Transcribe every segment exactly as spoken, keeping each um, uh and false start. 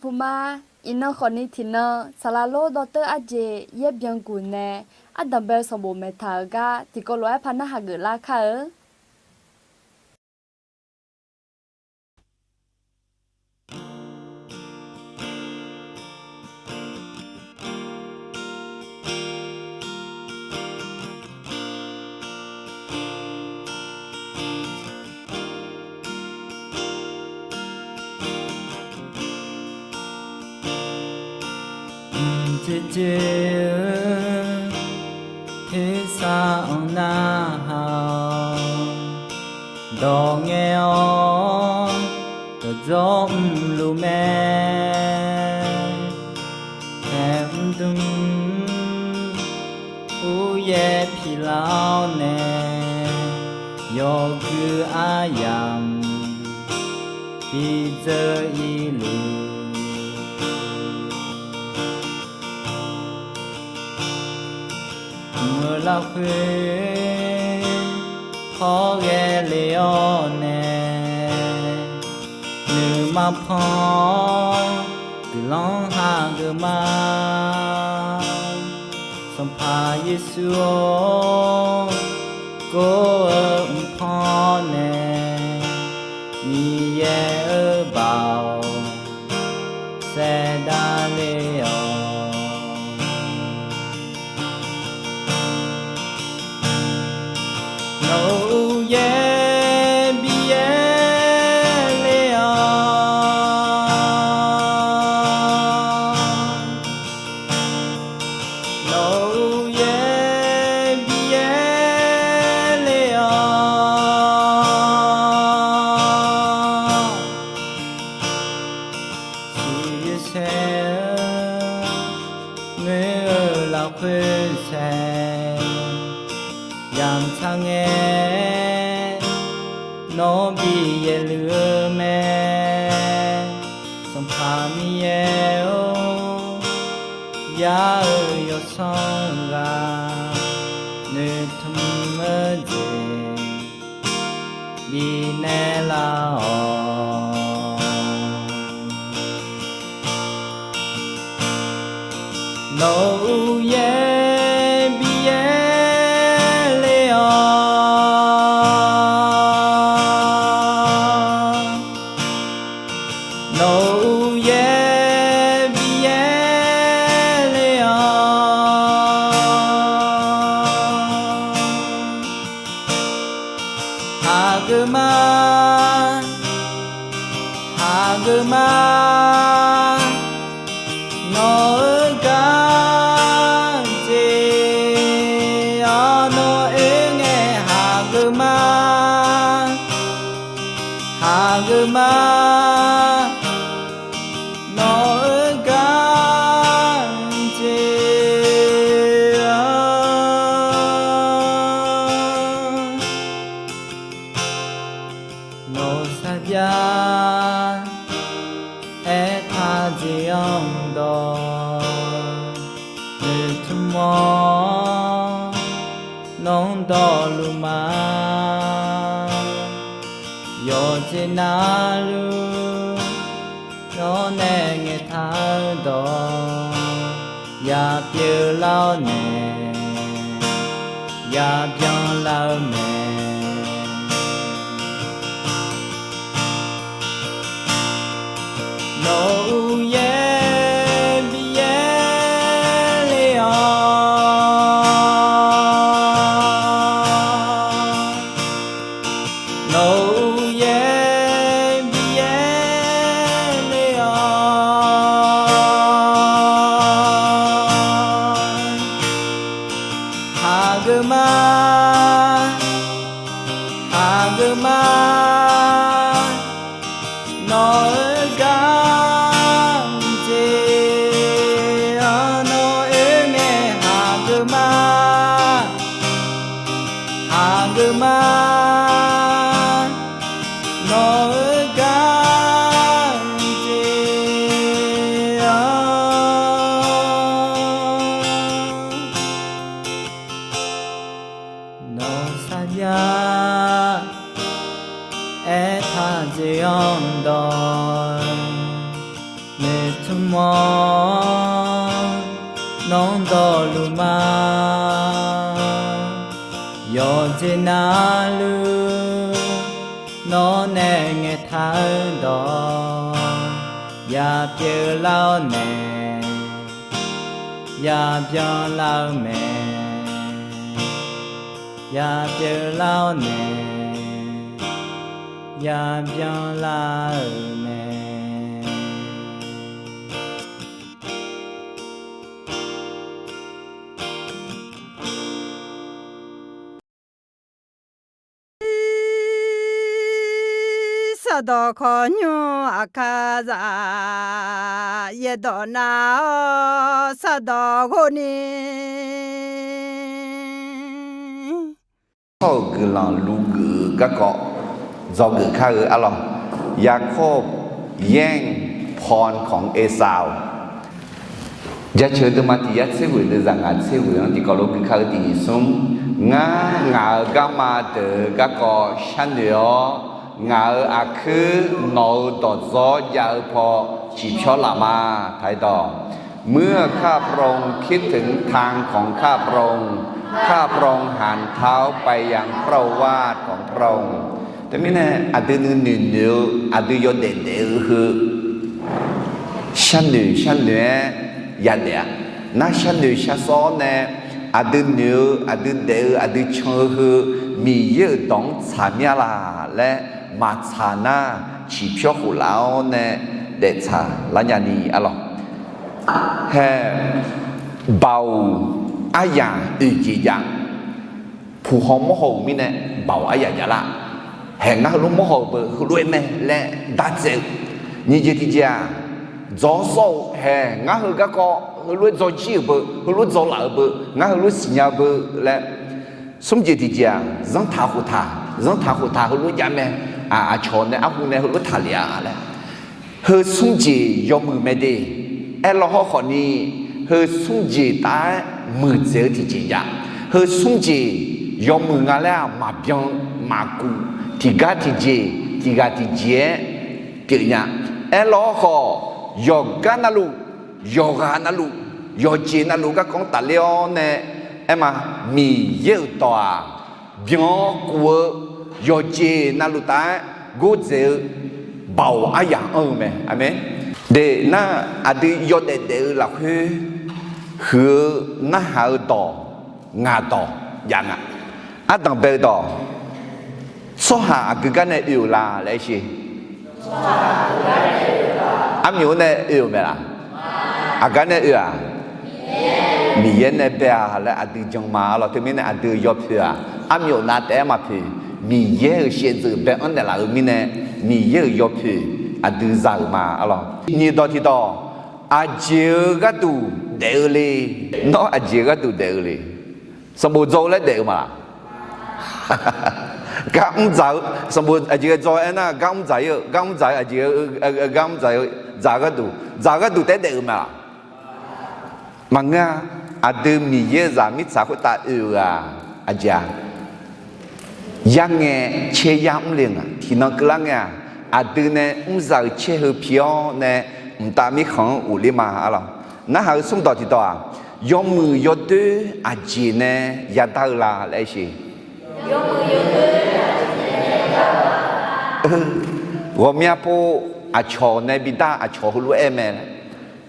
Puma, iqnan khawfni tiqnan saqlaq lor dawrteur arjeq yaer byan guq nae, ardanq bae-eu sanqbof maeqtaq-euq gar tiqkawv lof-aer par narhaq geuflar kar-eu. Mqdzoeq dzoeq-eu tersar-anr narhaq-awq. Dawq ngae-awr dawqdzawr mrluf mae. Taeq mrdmq uryaer piqlar-awr nae, yawgui aryamq bidzeur-ir luf. Mq-euq lafkhoer hawr ghae le-awr nae, nuima pan-awr guiqlanq hageuf ma. Sanqpaq Yeqsur-or, gor-eu mqpan nae, Miqyaer-euq baoq saevdav le-awq. Nawq-euq uqyaer bi yaer le-awq. Nawq-euq uqyaer bi yaer le-awq. Siqyoeq saer-eu ngoer-eu lafkhoer saeq, yamq tsaq ngae nawr bi yaerluf-eu mae. Sanqpaq Miqyaer-or, yar-euq yawsanr ghaq noeqtmq-eu jeq bifnaeq lar-awq. Nawq-euq uqyaer bi yaer le-awq. Nawq-euq uqyaer bi yaer le-awq. Hageuf ma, hageuf ma, nawq-euq gar jeq-awr nawr oe ngae hageuf ma, hageuf ma, nawq-euq gar jeq-awr nawq-euq sarjax aertaq jeq-anr dawq noeqtmq-awr nawq-anr dawqluf ma. Yawqjeq navluf nawr nae ngaeqtaq-eu dawq ya pyeuflar-awr nae, ya byanlar-eu mae. Nawq-euq uqyaer bi yaer le-awq. Nawq-euq uqyaer bi yaer le-awq. Hageuf ma, Tsawrmawr, nawr dawqluf ma. Yawqjeq navluf, nawr nae ngaeqtaq-eu dawq, ya pyeuflar-awr nae, ya byanlar-eu mae. Ya pyeuflar-awr nae, ya byanlar-euq mae. Sardawq khawqnymr aqkar zaf, yaerdawq nav-awr sardawq ghov ni. Tsawrhaq-euq guiqlanq luf geuf-eu garkawv dzawgeuf kar-eu arlawq. ยาโคบ แย่งพรของเอซาว Jaceuq-eu deuvma tiq yar tser ghoeq deuv zaq ngaq tser ghoeq-anr tiqkawv lof gui kar-eu tiq nyiq smr. Ngar ngaq-euq garma deuq-eu garkawv sharnoeq-awr, ngaq-euq aqkuir nawq-euq dawqdzawr jav-eu paw ciqpyawr laf ma. Taqdawq, เมื่อข้าพระองค์คิดถึงทางของข้าพระองค์ ข้าพระองค์หันเท้าไปยังพระโอวาทของพระองค์ Teumirnae aqdui nuinoeq noeq-eu, aqdui yawdaef daef-eu heu sharnoeq sharnoeq-aer yadaef-a. Nar sharnoeq sharsawr-awr nae aqdui noeq-eu, aqdui daef-eu, aqdui can-eu heu Miqyaer-euq dawq-anr tsaq mir-a laq laer maqtsaq nar, ciqpyawr khof laf-awr nae daeftsaq lar nya ni arlawq. Hae, baoq aryaq oeq jeq jav. Puq haw mawr haw-euq mirnae baoq aryaq jav lar. Hae, ngar heulof mawr haw-euq beu heulof-aer mae laer dartsaev-eu. Nyiq jeq tiq jeq-aq, dzawr sawr-eu, hae, ngar heu garkawv heulof-aer dzawr jir-euq beu, heulof dzawr laf-euq beu, ngar heulof siqnya-eu beu laer. Smr jeq tiq jeq-aq, zanrtaq khoftaq, zanrtaq khoftaq heulof jav mae. Aqcawq nae arhu nae heulof taqlef-a laer. Heu smr jeq yawmuiq mae de. Aerlawr hawrkhawf ni, heu smr jeq taf-aer muiqdzaeq-eu tiqjeq jav. Heu smr jeq yawmuiq nga laer-aq maqbyan maqkuf, tiqgar tiqjeq, tiqghaq tiqjeq-aer pyeufnya. Aerlawr hawrkhawf, yawqgar navluf, yawqghaq navluf, yawqjeq navluf garkawv-anr tafler-awr nae, aerma, Miqyaer-euq dawq-aq, byan-awr kuf-eu yawqjeq navluf taf-aer gordzaeq-eu baoq aryaq anr-eu mae. Aqmeq. De nar, aqdui yawdaef daef-eu lafkhoer huiq-eu narhaq-eu dawq, ngaq dawq jav nga. Ardanq bae-eu dawq, tsawrhaq aqgeu gar nae oe-euq la laer sher. Armyawf-anr nae oe-euq mae laf? Aqgar nae oe-aq, Miqyaer nae bae-a laer aqdui jan ma arlawq. Teumirnae aqdui yawpoeq-aq, armyawf nav taef-aer maqpoeq, Miqyaer-euq shaevdzeuf bae-anr naeqlaf-euq mirnae, Miqyaer-euq yawpoeq aqdui za-euq ma arlawq. Nyiq dawq tiq dawq, aqjeq-eu gharduq daef-eu le. Nawr aqjeq-eu gharduq daef-eu le. Sanqbof dzaw-eu laer daef-eu ma laf? Gar mr dzaq-eu, sanqbof aqjeq ghae dzaw-aer nar gar mr dzaq-ir-eu, gar mr dzaq-eu aqjeq, gar mr dzaq-eu, dzaq-eu gharduq, dzaq-eu gharduq taef-aer daef-eu ma laf? Maqngeur-a. Aqdui Miqyaer-euq zaq mirtsaq khoertav oe-eu ghaq aqjeq-a, yarngae caer yar mr le-eu nga. Tiqnan keuvlar ngae-aq, aqdui nae mr za-euq caer heu pi-awr nae mqtav mirkhanq-anr ghofler ma arlawq. Narhaq-eu smr dawq tiq dawq-aq, yawmuiq yawdoer aqjeq nae yadar-eu la laer sher. Ghawqmya pov aqcawq nae bidar aqcawq heulof-aer mae.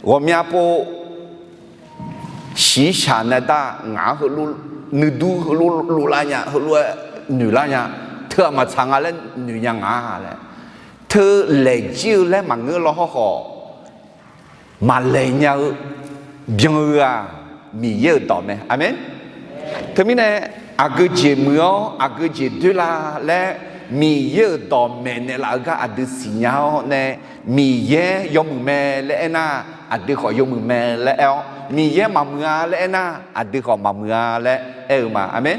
Ghawqmya pov shiqshaq nae dar ngaq-anr heulof nuidur heulof loflar nya, heulof-aer noeqlar nya, teu-aq maqtsaq nga laer noeq nya nga laer, teu laeq jir-eu laer maqngeur law hawrkhawf, maqlaeq nya-eu byan-eu-aq, Miqyaer-euq dawq mae. Aqmeq. Teumirnae, aqgeu jeq muiq-awr aqgeu jeq doer la laer Miqyaer-euq dawq maeqnaeq laf-eu gar aqdui siqnya-awr nae, Miqyaer yawmuiq mae laer aernar, aqdui khawf yawmuiq mae laer aer-awr, Miqyaer maqmuiq-a laer aernar, aqdui khawf maqmuiq-a laer aer-eu ma. Aqmeq.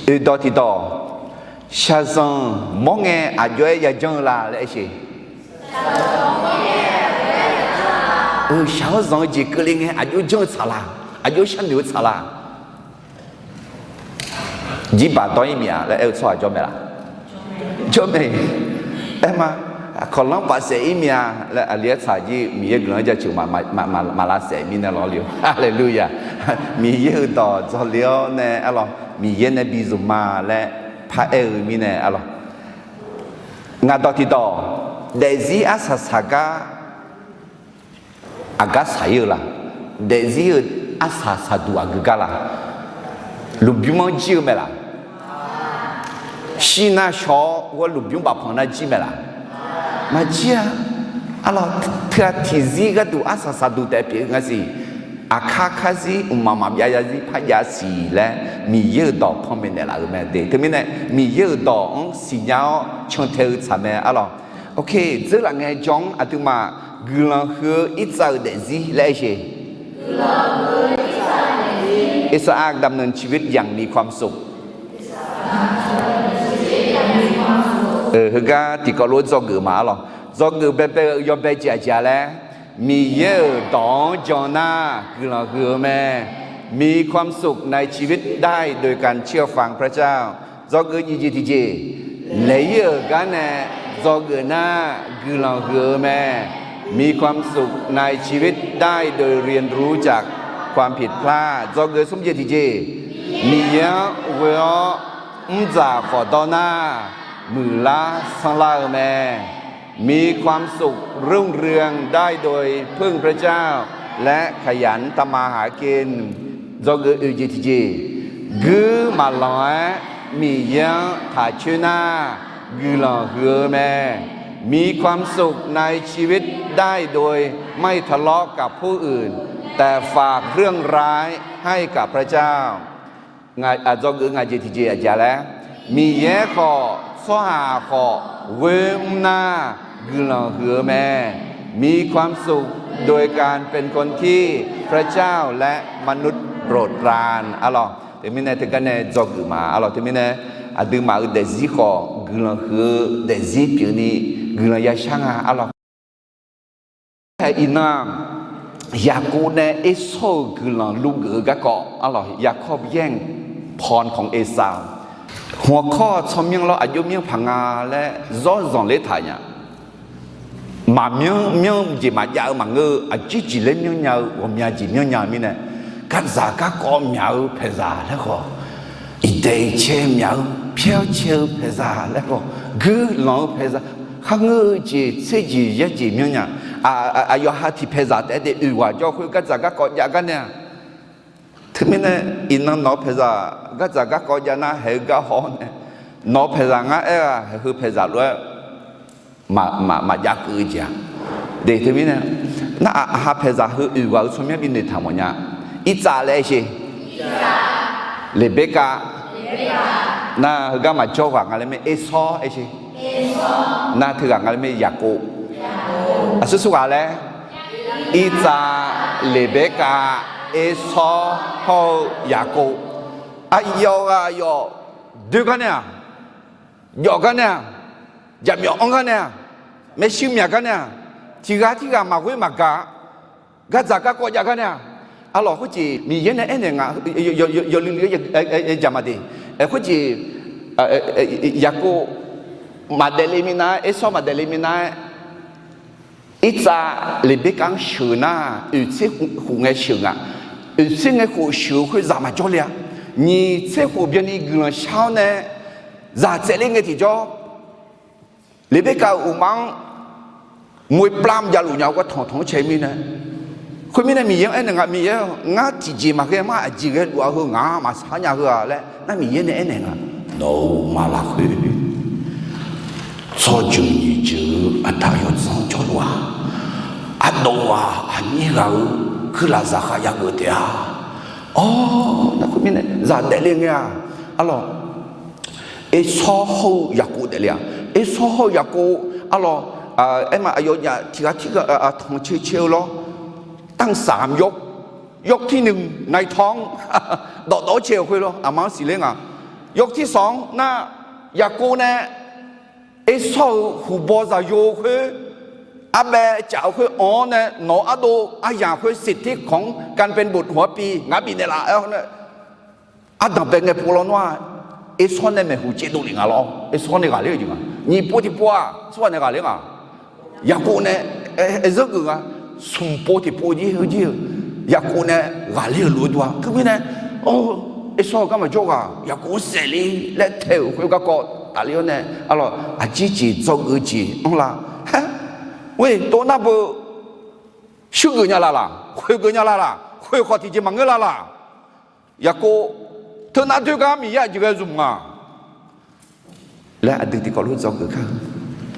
Oeqdawq tiqdawq, shaqzanq mawr ngae aqjox-aer yajanr-eu la laer aer sher. Shaq-awr zanq-eu jeq keuvle ngae aqjox janr-eu tsaq la? Aqjox sharnoeq-eu tsaq la? Jirbaq dawr-ir miq-a laer aer-eu tsawrhaq jawr mae laf? Jawr mae. Aerma, Aqkawq lanr bafsaef-ir mya laer aqli-aer tsaq jir Miqyaer guiqlanq-anr jaceuq maqlavsaef mirnae lawr le-eu. Haleluya! Miqyaer-euq dawq dzawle-awr nae arlawq, Miqyaer nae bi zmq ma laer paraer-eu mirnae arlawq. Ngaq dawq tiqdawq, daefzir arsaq saqgar aqgar saq-ir-eu la? Daefzir-euq arsaq saqduq aqgeu gar la? Lmqbymr-anr jir-eu mae laq? Shir nar shaw-awr ghawr lmqbymr bafpanq nar jir mae laq? Maqjir-a. Arlawq, teughaq tiqzir gharduq arsaq saqduq taef pyeuf-eu nga siq. Aqkar karzir mqmaq maqbyav zarzir par jav siq laer Miqyaer-euq dawq panmaeq naeqlaf-euq mae de. Teumirnae Miqyaer-euq dawq-anr siqnya-awr cantae-eu tsaq mae arlawq. Ok, dzeurlaf ngae jawr-anr aqduimaf guiqlanq huiq-eu Irtsav-euq daefzir laer aer sheq. Irsaqav damnan ciqbir yaqmiq kamqsuq. Heugar tiqkawv lof-aer dzawgeuf ma arlawq. Dzawgeuf baebae-eu yawbae jeq aqjeq-a laer, Miqyaer-euq dawq-anr jan nar guiqlanq huiq-eu mae. มีความสุขในชีวิตได้โดยการเชื่อฟังพระเจ้า Dzawgeuf nyiq jeq tiqjeq, laeq-ir-euq gar nae dzawgeuf nar guiqlanq huiq-eu mae. มีความสุขในชีวิตได้โดยเรียนรู้จากความผิดพลาด Dzawgeuf smr jeq tiqjeq, Miqyaer-anr ghoe-awr mrdzaq khawf dawr nar muiqlar sanrlar-eu mae. มีความสุขรุ่งเรืองได้โดยพึ่งพระเจ้า และขยันทำมาหากิน Dzawgeuf oeq jeq tiqjeq, guir maqlanq-aer Miqyaer-anr taq coer nar guiqlanq huiq-eu mae. มีความสุขในชีวิตได้โดยไม่ทะเลาะกับผู้อื่น แต่ฝากเรื่องร้ายให้กับพระเจ้า Dzawgeuf ngaq jeq tiqjeq aqjeq laer, Miqyaer khawf tsawrhaq khawf ghoer mr nar guiqlanq huiq-eu mae. มีความสุขโดยการเป็นคนที่พระเจ้าและมนุษย์โปรดปราน Arlawq, teumirnae teugar nae dzawgeuf ma arlawq. Teumirnae aqduimaf-euq daefzir khawf guiqlanq huiq-eu daefzir pyeufni guiqlanq yashar nga arlawq. Hae iqnan-aq, Yaqkov nae Ersawr-euq guiqlanq luvgeuf-eu garkawv arlawq, ยากอบแย่งพรของเอซาว Hmq-awr kawr-eu tsawrmyanr lawr aqjox myanr paq nga laer zawr zanqler taq nya. Maqmyanr myanr jeq maqjav-eu maqngeur-eu aqjeq jeq laer myanr nya-eu ghawqmya jeq myanr nya-eu mirnae, gardzaq garkawv myaq-eu paeqzaq laer khawf, iqdaeq iqcae myaq-eu pyaer-awr cae-eu paeqzaq laer khawf, guiqlanq-eu paeqzaq, kharngeur-eu jeq tser jeq yaer jeq myanr nya. Aqyawf ha tiq paeqzaq taef-aer de oeq ghaq jawr khoer gardzaq garkawv jav gar nae-aq, teumirnae iqnan nawq-eu paeqzaq gardzaq garkawv jav nar haeq-eu gar haw-awr nae, nawq-eu paeqzaq ngar aer-aq haeq heu paeqzaq lof-aer maqjav keuv-eu jeq-aq. De teumirnae, nar aqha paeqzaq heu oeq ghaq-eu tsawrmyanr binoeq taq mawf nya. Irtsav laer aer sheq. Leqberkav. Nar heugar maqjawr ghaq nga laer mae Ersawr aer sheq. Nar teughaq nga laer mae Yaqkov. Aqsur sur ghaq laer, Irtsav, Leqberkav, Ersawr hawr-eu Yaqkov. Aqyawf ghaq yawf doer gar nae-aq, jawf gar nae-aq, jaqmyawf anr gar nae-aq, maershuir myaq gar nae-aq, tiqghaq tirghaq maqghoer maqgaq, gardzaq garkawv jav gar nae-aq, arlawq khoerjeq Miqyaer nae aernaeq nga, yawluiv luiv-aer jaq ma de. Khoerjeq Yaqkov maqdaef le minav-aer, Ersawr maqdaef le minav-aer, Irtsav Leqberkav-anr sheuq nar, oeq tser khof ngae sheuq nga. Oeq tser ngae khof sheuq-eu khoer zaq maqjawr le-a. Nyiq tser khof byanni guiqlanq shar-awr nae zaq tsaevler ngae tiqjawr, Leqberkav-euq uqmaf-anr moe plam javluf nya-eu gar tanq tanq-anr cae mirnae, khoermirnae Miqyaer-anr aernaeq nga, Miqyaer-aq, ngar tiqjeq maqghae mar aqjeq ghae luf-a heu ngaq-anr maqsar nya heu-a laer nar Miqyaer nae aernaeq nga. Nawq-euq uqmaf lafkhoer tsawrjeuq nyiq jeuq-eu aqda yawdzanr jawrluf-aq, ardov-aq aqnyir ghaq-eu kuirlaf zaqkhav yageuf taef-a. Awr, nar khoermirnae zaq daefle ngae-aq, arlawq, Ersawr hawr-eu Yaqkov daefle-aq, Ersawr hawr-eu Yaqkov, arlawq, aerma aqyawfnyaf tiqghaq tirghaq tanq cae cae-eu lawr, ตั้งสามยก ยกที่หนึ่ง nai tawr-anr dawf dawf-awr cae-euq khoer lawr aqma-anr siqler nga. ยกที่สอง nar, Yaqkov nae Ersawr-euq huqbaw zaqyo khoer arbaev caf-eu khoer anr-awr nae nawq-eu ardov aryamq khoer สิทธิของการเป็นบุตรหัวปี ngaq bifnaeq laf-aer-awr nae, ardanq bae ngae pov lawnmr-aq, Ersawr nae maeqhu caevdov lef nga lawr. Ersawr nae ghaqler-eu jeq nga. Nyiq pov tiqpov-aq, tsawrhaq nae ghaqler nga. Yaqkov nae aer zeur geuf nga, smq pov tiqpov jir heu jir-eu, Yaqkov nae ghaqler-euq lof-aer dov-a. Teumirnae, or, Ersawr-eu garma jawr ghaq Yaqkov-anr saefler laer tae-euq khoer garkawv tafler-awr nae, arlawq, aqjir jeq dzawgeuf-eu jeq anrlar. Aer, oe, tov nar beu shuir geuf nya la laq, khoeq geuf nya la laq, khoeq khawf tiqjeq maqngeur la laq. Yaqkov, teunav doer gar Miqyaer aqjeq ghae zmq nga laer aqdui tiqkawv lof dzawgeuf kar-eu.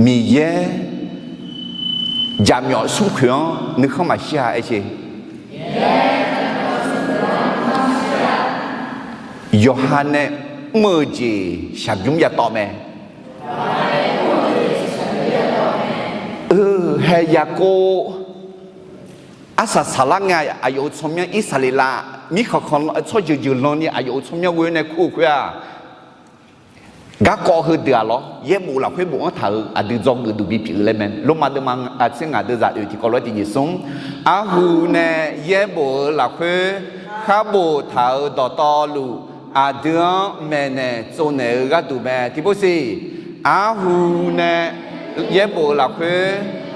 Miqyaer jaqmyawf smrkhoeq-anr nuikhanr maqshir-a aer jeq. Yawqha nae mr-eu jeq shaqbymr yatawv mae. Hae Yaqkov arsaq saqlar ngae aqyawf-euq tsawrmyanr Irsaqleqlav mirkhanq khanq tsawrjeuq jeuq lanni aqyawf-euq tsawrmyanr ghoe-awr nae kur-eu khoer-aq, garkawv heudeuq-aq lawr, yaerbof lafkhoer bofanr taq-euq aqdui dzawgeuf duq bipyeuf-eu laer mae. Lormav deuvma tser ngaq deuvzaq oeq tiqkawv lof-aer tiqnyiq smr. Arhu nae yaerbof-euq lafkhoer kharbof taq-euq dawqtawvluf aqdui-anr maeqnaeq tsovnaeq-eu gharduq mae. Tiqpov siq, arhu nae yaerbof-eu lafkhoer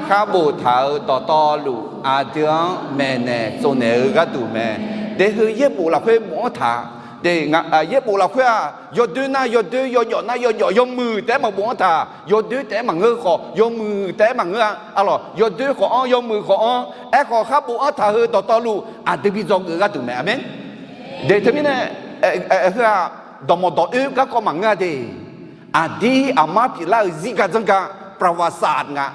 kharbof taq-euq dawqtawvluf aqdui-anr maeqnaeq tsovnaeq-eu gharduq mae. Daefheu yaerbof lafkhoer bofanr taq. Yaerbof lafkhoer-aq, yawdoer nar yawdoer, yawjawf nar yawjawf, yawmuiq taef-aer maqbofanr taq. Yawdoer taef-aer maqngeur khawf, yawmuiq taef-aer maqngeur-a. Arlawq, yawdoer khawf-anr, yawmuiq khawf-anr, aerkhawf kharbof-anr taq-eu dawqtawvluf aqdui bi dzawgeuf gharduq mae. Aqmeq. Dae teumirnae, heu-aq, dawqmawq dawq oer garkawv maqngeur-a de. Aqdir aqmar pyeuflar-euq zirgar dzanrgar, ประวัติศาสตร์ nga.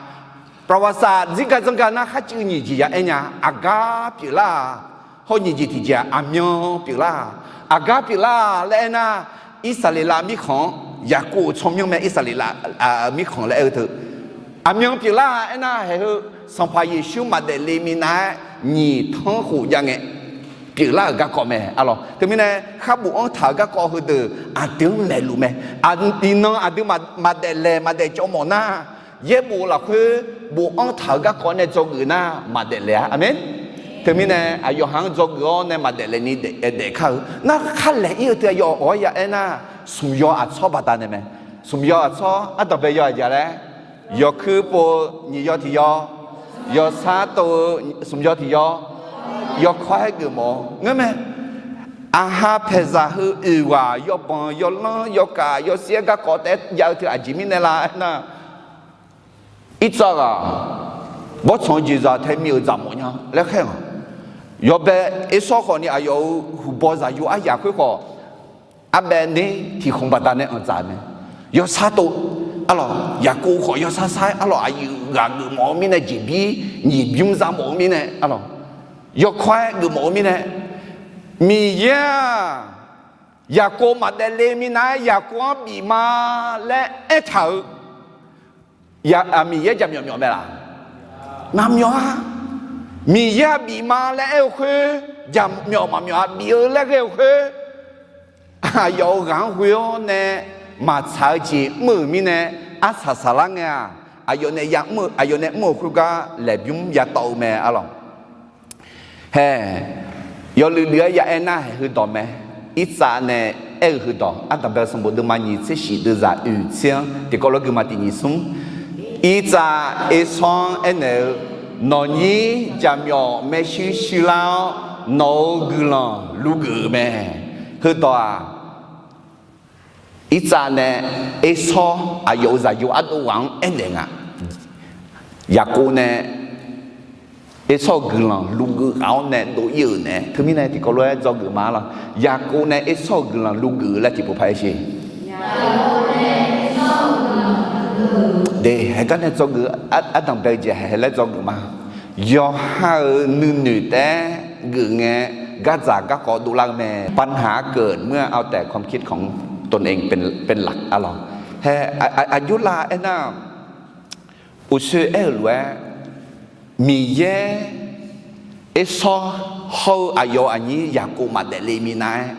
ประวัติศาสตร์ zirgar dzanrgar nar kharcuiv nyiq jeq ya aer nya. Aqgar pyeuflar-aq, hawr nyiq jeq tiqjeq-aq, aqmyan pyeuflar-aq. Aqgar pyeuflar-aq laer aernar, Irsaqleqlav mirkhanq-anr, Yaqkov-euq tsawrmyanr mae, Irsaqleqlav mirkhanq laer aer-eu teu. Aqmyan pyeuflar-aq aernar, haeq heu Sanqpaq Yeqsur maqdaef le minav-aer nyiq tanr khof jav ngae pyeuflar-euq garkawv mae. Arlawq, teumirnae kharbof-anr taq-euq garkawv heudeuq aqdui-anr maeqluf mae. Iqnan aqdui maqdaef laeq maqdaef cawv mawf nar, yaerbof lafkhoer bofanr taq-euq garkawv nae dzawgeuf nar maqdaef laeq-a. Aqmeq. Teumirnae aqyawf ha-anr dzawgeuf-awr nae maqdaef laeqni daef kar-eu nar, khar laeq-ir-eu teu aqyawf awq-aer ya aernar, smq yaw aqtsawr baqdanae mae. Smq yaw aqtsawr ardanqbae yaw aqjeq laer, yawkuir pov nyiq yaw tiq yaw, yawsar tov-eu smq yaw tiq yaw, yawkawr-aer geufmawf-awr ngeurmae. Aqha paeqzaq heu oeq ghaq yawbanq yawlanr yawkaf yawsir-aer garkawv taef-aer jav-eu teu aqjeq mirnae la aernar, Irsaqleqlav ghaq bawrtsanq-eu jeqzaq tae mir-euq dzaq mawf nya laer khaer-aq, yawbae Ersawr khawfni aqyawf-euq huqbaw zaqyo aryaq khoer khawf, arbaev ner tiq khanq baqdanae anqdzaq mae. Yawsar tov, arlawq, Yaqkov khawf yawsar sar-aer, arlawq, aqyuif ghaq geufmawf-eu mirnae, jeqbir nyiq bymr za mawf-eu mirnae, arlawq, yawkawr-aer geufmawf-eu mirnae, Miqyaer-aq, Yaqkov maqdaef le minav-aer Yaqkov-anr bif ma laer aertaq-euq Miqyaer jaqmyawf myawf mae laq? Maqmyawf-a. Miqyaer-aq bif ma laer aer-eu khoer, jaqmyawf maqmyawf-a, bif-eu laer ghae-eu khoer, aqyawf-euq ghaq-anr ghoe-awr nae maqtsaq-eu jeq mr-euq mirnae, arsaq saqlar ngae-aq, aqyawf nae ya mr-eu, aqyawf nae mr-euq khoergar laeqbymr yatawv-eu mae, arlawq. Hae, yawluiv luiv-aer ya aer nar, haeq heudawq mae. Irtsav nae aer-eu heudawq, ardanqbae-eu sanqbof deuvma nyiq tser shif deuvzaq oeq tser-anr tiqkawv lof-aer guima tiq nyiq smr. Irtsav Ersawr-anr aernaeq-eu, Nawqnyir jaqmyawf maershuir shuirlar-awr, nawq-euq guiqlanq luvgeuf-eu mae. Heudawq-aq, Irtsav nae Ersawr aqyawf-euq zaqyo ardov ghaq-anr aernaeq nga. Yaqkov nae Ersawr-euq guiqlanq luvgeuf ghaq-awr nae dov-ir-euq naeq-aer teumirnae tiqkawv lof-aer dzawgeuf ma lawq. Yaqkov nae Ersawr-euq guiqlanq luvgeuf laer tiqpov paq-aer sher. De, haeq gar nae dzawgeuf, ardanqbae-eu jeq haeq laer dzawgeuf ma. Yawqha-euq nuinoeq taef-aer geuf ngae, gardzaq garkawv dovlar-eu mae. ปัญหาเกิดเมื่อเอาแต่ความคิดของตนเองเป็นหลัก arlawq. Hae, aqjox la aernar, uqshoe aer-euq lof-aer, Miqyaer Ersawr hawr-eu aqyawf aqnyir Yaqkov maqdaef le minav-aer,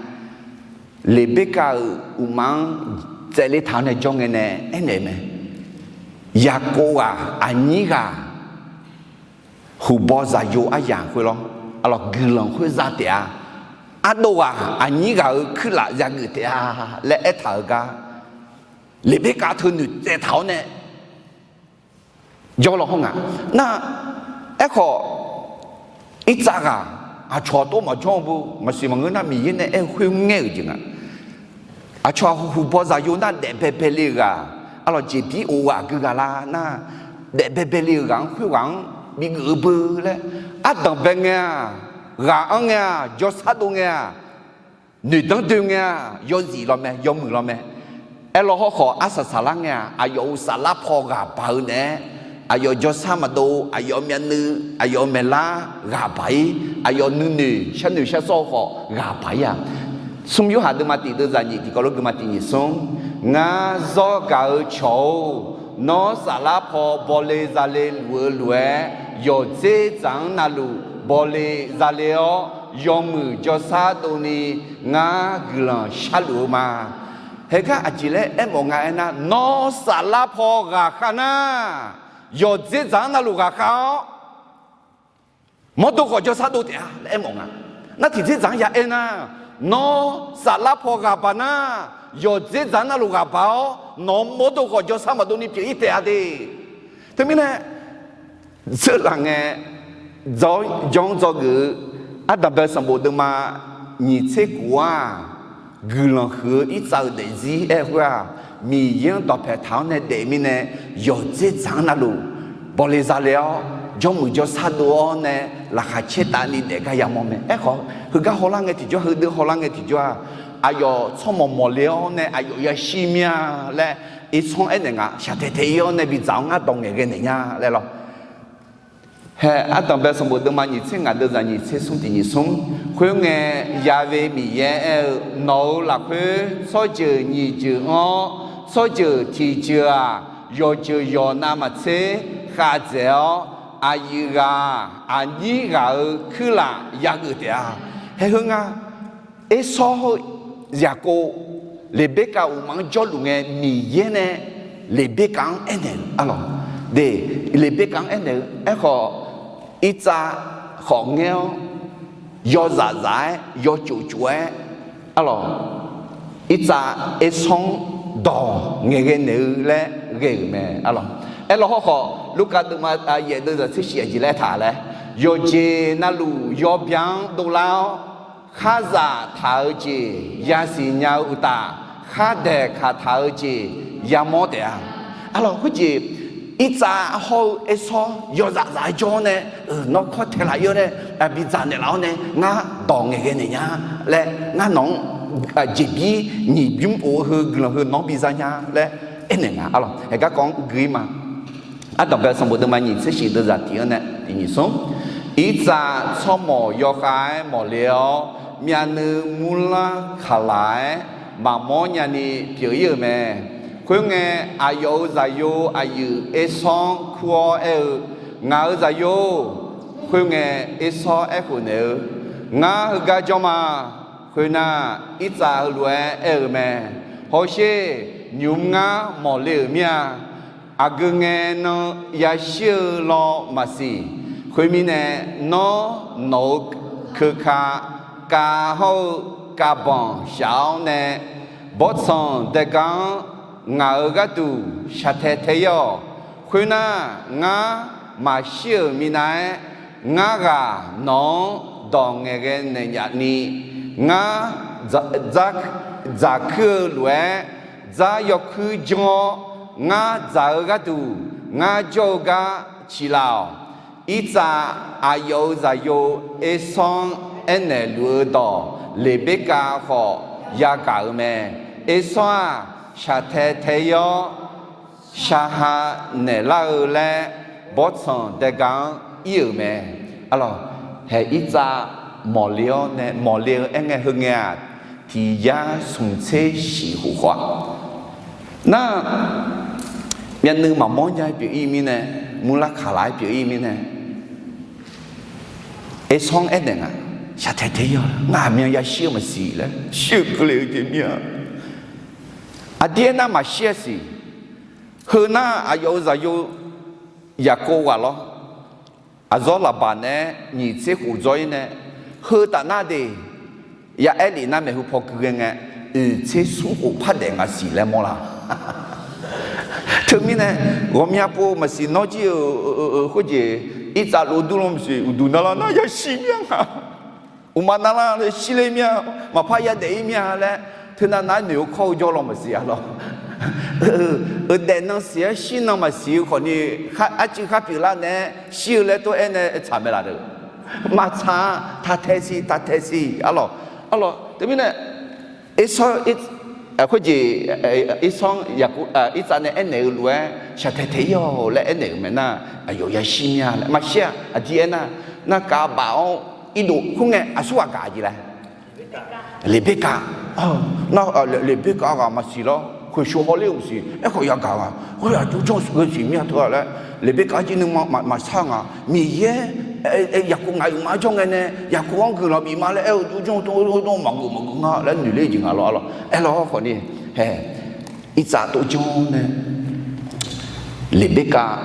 Leqberkav-euq uqma-anr tsaevle taq-awr nae jawr ngae nae aernaeq mae. Yaqkov ghaq aqnyir ghaq huqbaw zaqyo aryamq khoer lawr, arlawq, guiqlanq khoer za taef-a. Ardov ghaq aqnyir ghaq-euq kuirlaf yageuf taef-a laer aertaq-euq gar, Leqberkav teu noeqtsaev taq-awr nae jawr law hawr nga. Nar, aerkhawf, irtsav ghaq aqcawq tov maqjawr-eu bu maqsiq maqngeur nar, Miqyaer nae aer-eu khoerngaer-euq jeq nga. Aqcawq-aq huqbaw zaqyo nar daef baebae le-euq ghaq, arlawq jeqbir of ghaq gui ghaq la nar, daef baebae le-euq ghaq-anr khoerghaq-anr bigeuf-eu beu laer, ardanq bae ngae-aq, ghaq anr ngae-aq, jawrsar dov ngae-aq, noeqdanr doe ngae-aq, yawzif law mae, yawmuiq law mae. Aerlaw hawrkhawf arsaq saflar ngae-aq, aqyawf-euq saflar paw ghaq baq-eu naeq-aer, aqyawf jawrsar maqdov, aqyawf myavnuiv, aqyawf maeqlar ghaq baq-ir, aqyawf nuinoeq sharnoeq sharsawr-eu khawf ghaq baq-ir-aq. Smr Yorhaq deuvma tiq deuvzaq nyiq tiqkawv lof geuma tiq nyiq smr, ngar zawr gaq-eu cawq-or, nawr saflar paw bawle zale luf-eu lof-aer, yawqdzer dzaq-anr navluf bawle zale-awr, yawmuiq jawrsar dovni ngar guiqlanq sharluf-eu ma. Heugar aqjeq laer aermawf nga aernar, nawr saflar paw ghaqkhav nar, yawqdzer dzaq-anr navluf ghaqkhav-awr, mawrdo khawf jawrsar dov taef-a laer aermawf nga. Nar tiqdzer dzaq-anr ya aernar, nawr saflar paw ghaq baq nar, yawqdzer dzaq-anr navluf ghaq baq-awr, nawq-anr mawrdo khawf jawrsar maqdov ni pyeuf-ir taef-a de. Teumirnae, zeurlaf ngae, jawr-anr dzawgeuf-eu ardanq bae sanqbof deuvma nyiq tser kof-aq, guiqlanq huiq-eu irtsav-euq daefzir aer-eu khoer-aq, Miqyaer-anr dawqpae taq-awr nae daef mirnae, yawqdzer dzaq-anr navluf bawle zale-awr, jawrmuiq jawrsar dov-awr nae laqkhaq caer tavni daef gar yamawr mae. Aerkhawf, heugar hawlar ngae tiqjawr, heudeuq hawlar ngae tiqjawr-aq, aqyawf tsawrmawq mawqle-awr nae aqyawf yashir mir-a laer, irtsanr aernaeq nga, shaqtae tae-ir-awr nae bidzaq-awr ngar dawq ngaeqghae naeq nya laer lawr. Hae, ardanq bae sanqbof deuvma nyiq tser ngaq deuvzaq nyiq tser smr tiq nyiq smr. Khoerngae, Ya've Miqyaer aer-eu, nawq-euq lafkhoer tsawrjeuq nyiq jeuq anr-awr, tsawrjeuq tiq jeuq-aq, yawqjeuq yawq navmaqtser khavdzaeq-awr, aqyuif ghaq aqnyir ghaq-euq kuirlaf yageuf taef-a. Hae, heu nga, Ersawr heu Yaqkov, Leqberkav uqmaf-anr jawrluf ngae, Miqyaer nae Leqberkav-anr aernaeq-eu arlawq, de, Leqberkav-anr aernaeq-eu aerkhawf, irtsav khawf ngaer-awr, yawzaf zaf-aer yawcof cof-aer arlawq, irtsav Ersawr-anr dawq ngaeqghae naeq-eu laer ghae-euq mae arlawq. Aerlaw hawrkhawf, Lurkaf deuvma yaef deuvzaq tser shif aqjeq laer taq laer, yawqjeq navluf yawbya-anr dovlar-awr, kharzaq taq-eu jeq yasiq nya-eu uqtaf, khardaeq kaq taq-eu jeq yamawr taef-a. Arlawq, khoerjeq irtsav hawr-eu Ersawr yawzaf zaf-aer jawr-awr nae, nawr kawr taeq laf-ir-awr nae, bidzaq naeqlaf-awr nae ngar dawq ngaeqghae naeq nya laer, ngar nawq-anr jeqbir nyiq bymr of-eu heu guiqlanq heu nawq-anr biza nya laer aernaeq nga arlawq. Hae, garkawv-anr gui-ir ma. Ardanq bae sanqbof deuvma nyiq tser shif deuvzaq tiq-anr nae tiq nyiq smr. Irtsav tsawrmawq yawkhav-aer mawqle-awr, myavnuiv murlar kaqlaq-aer maqmawr nyani pyeuf-ir-euq mae. Khoerngae, aqyawf-euq zaqyo aqyuif Ersawr-anr kur-awr aer-eu, Ngaq-euq zaqyo-or, khoerngae Ersawr aerkhof naeq-eu, Ngar heugar jawr ma. Khoernar, Irtsav heulof-aer aer-eu mae. Hawsher, nymq-mr ngar mawqle-euq mir-a. Aqgeu ngae nan yashir-eu law maqsiq. Khoermirnae, nawr nawq-euq keuka kav hawr-eu kav banq shaf-awr nae, bawrtsanq daega-anr ngaq-euq gharduq shaqtae tae-ir-awq. Khoernar, ngar maqshir-euq minav-aer, ngar ghaq nawq-anr dawq ngaeqghae naeq yaf ni, ngar dzaq kuir-eu lof-aer, dzar yawkuir janr-awr, ngar dzaq-eu gharduq ngar jawr-eu gar ciqlaf-awq. Irtsav aqyawf-euq zaqyo Ersawr-anr aernaeq luf-eu dawq Leqberkav khawf yagaq-euq mae. Ersawr-aq, shaqtae tae-ir-awr, shaqha naeqlar-eu laer bawrtsanq daega-anr ir-euq mae. Arlawq, hae, Irtsav mawqle-awr nae, mawqle-eu aerngae heungae-aq, tiq yar smq tser shif khof khawf-a. Nar, myavnuiv maqmawr nya pyeuf-ir mirnae, murlar kaqlaq-aer pyeuf-ir mirnae, Ersawr-anr aernaeq nga, shaqtae tae-ir-awq, ngaq myan yashir-eu maqsiq laer shir-eu keuvle-eu jeq mir-a. Aqdir aernar maqshir-a siq. Heunar aqyawf-euq zaqyo Yaqkov ghaq lawr. Aqzawr Laqbaq naeq-aer nyiq tser khof dzawr-ir nae, heu taf nar de, ya aer lef nar maeqhu paw gui ghae ngae, oeq tser smr khof par daef ngaq siq laer mawrlar. Teumirnae, ghawqmya pov maqsiq nawr jir-euq khoerjeq, Irtsav lof durlanr maqsiq uqduq narlar nar yashir mir-a nga. Uqma narlar shirler mir-a, maqpar yadaef-ir mir-a laer, teunav nav-aer noeq-eu kawr-eu jawr law maqsiq-a lawr. Euqdaef nan siq-aer shir nan maqsiq-eu khawfni, arcuiv khar pyeuflar nae-aer shir-eu laer tov-aer nae tsaq mae laf-eu. Maqtsaq-a, taq tae siq, taq tae siq-a lawq. Arlawq teumirnae, Ersawr, khoerjeq, Ersawr-anr Yaqkov, Irtsav nae aernaeq-eu lof-aer shaqtaeq taeq-ir-awq laer aernaeq-euq mae nar, aqyawf yashir mir-a laer maqshir-a. Aqdir aernar, narkav baf-awr irdov khoerngae aqsurghaq gaq jeq laer Leqbirkav, nar, Leqbirkav ghaq maqsiq lawr, khoeqshov hawler-eu maqsiq, aerkhawf yagaq nga, khoer aqjox janr-eu siq mir-a teu-a laer, Leqbirkav jir nuima maqsar nga, Miqyaer, Yaqkov ngaq-euq ma jawr ngae nae, Yaqkov-anr guiqlanq bif ma laer aer-eu aqjox janr-eu tov-aer maqgeuf maqgeuf nga laer noeqler-eu jeq nga lawr. Arlawr khawfni, hae, Irtsav tov janr nae, Leqbirkav,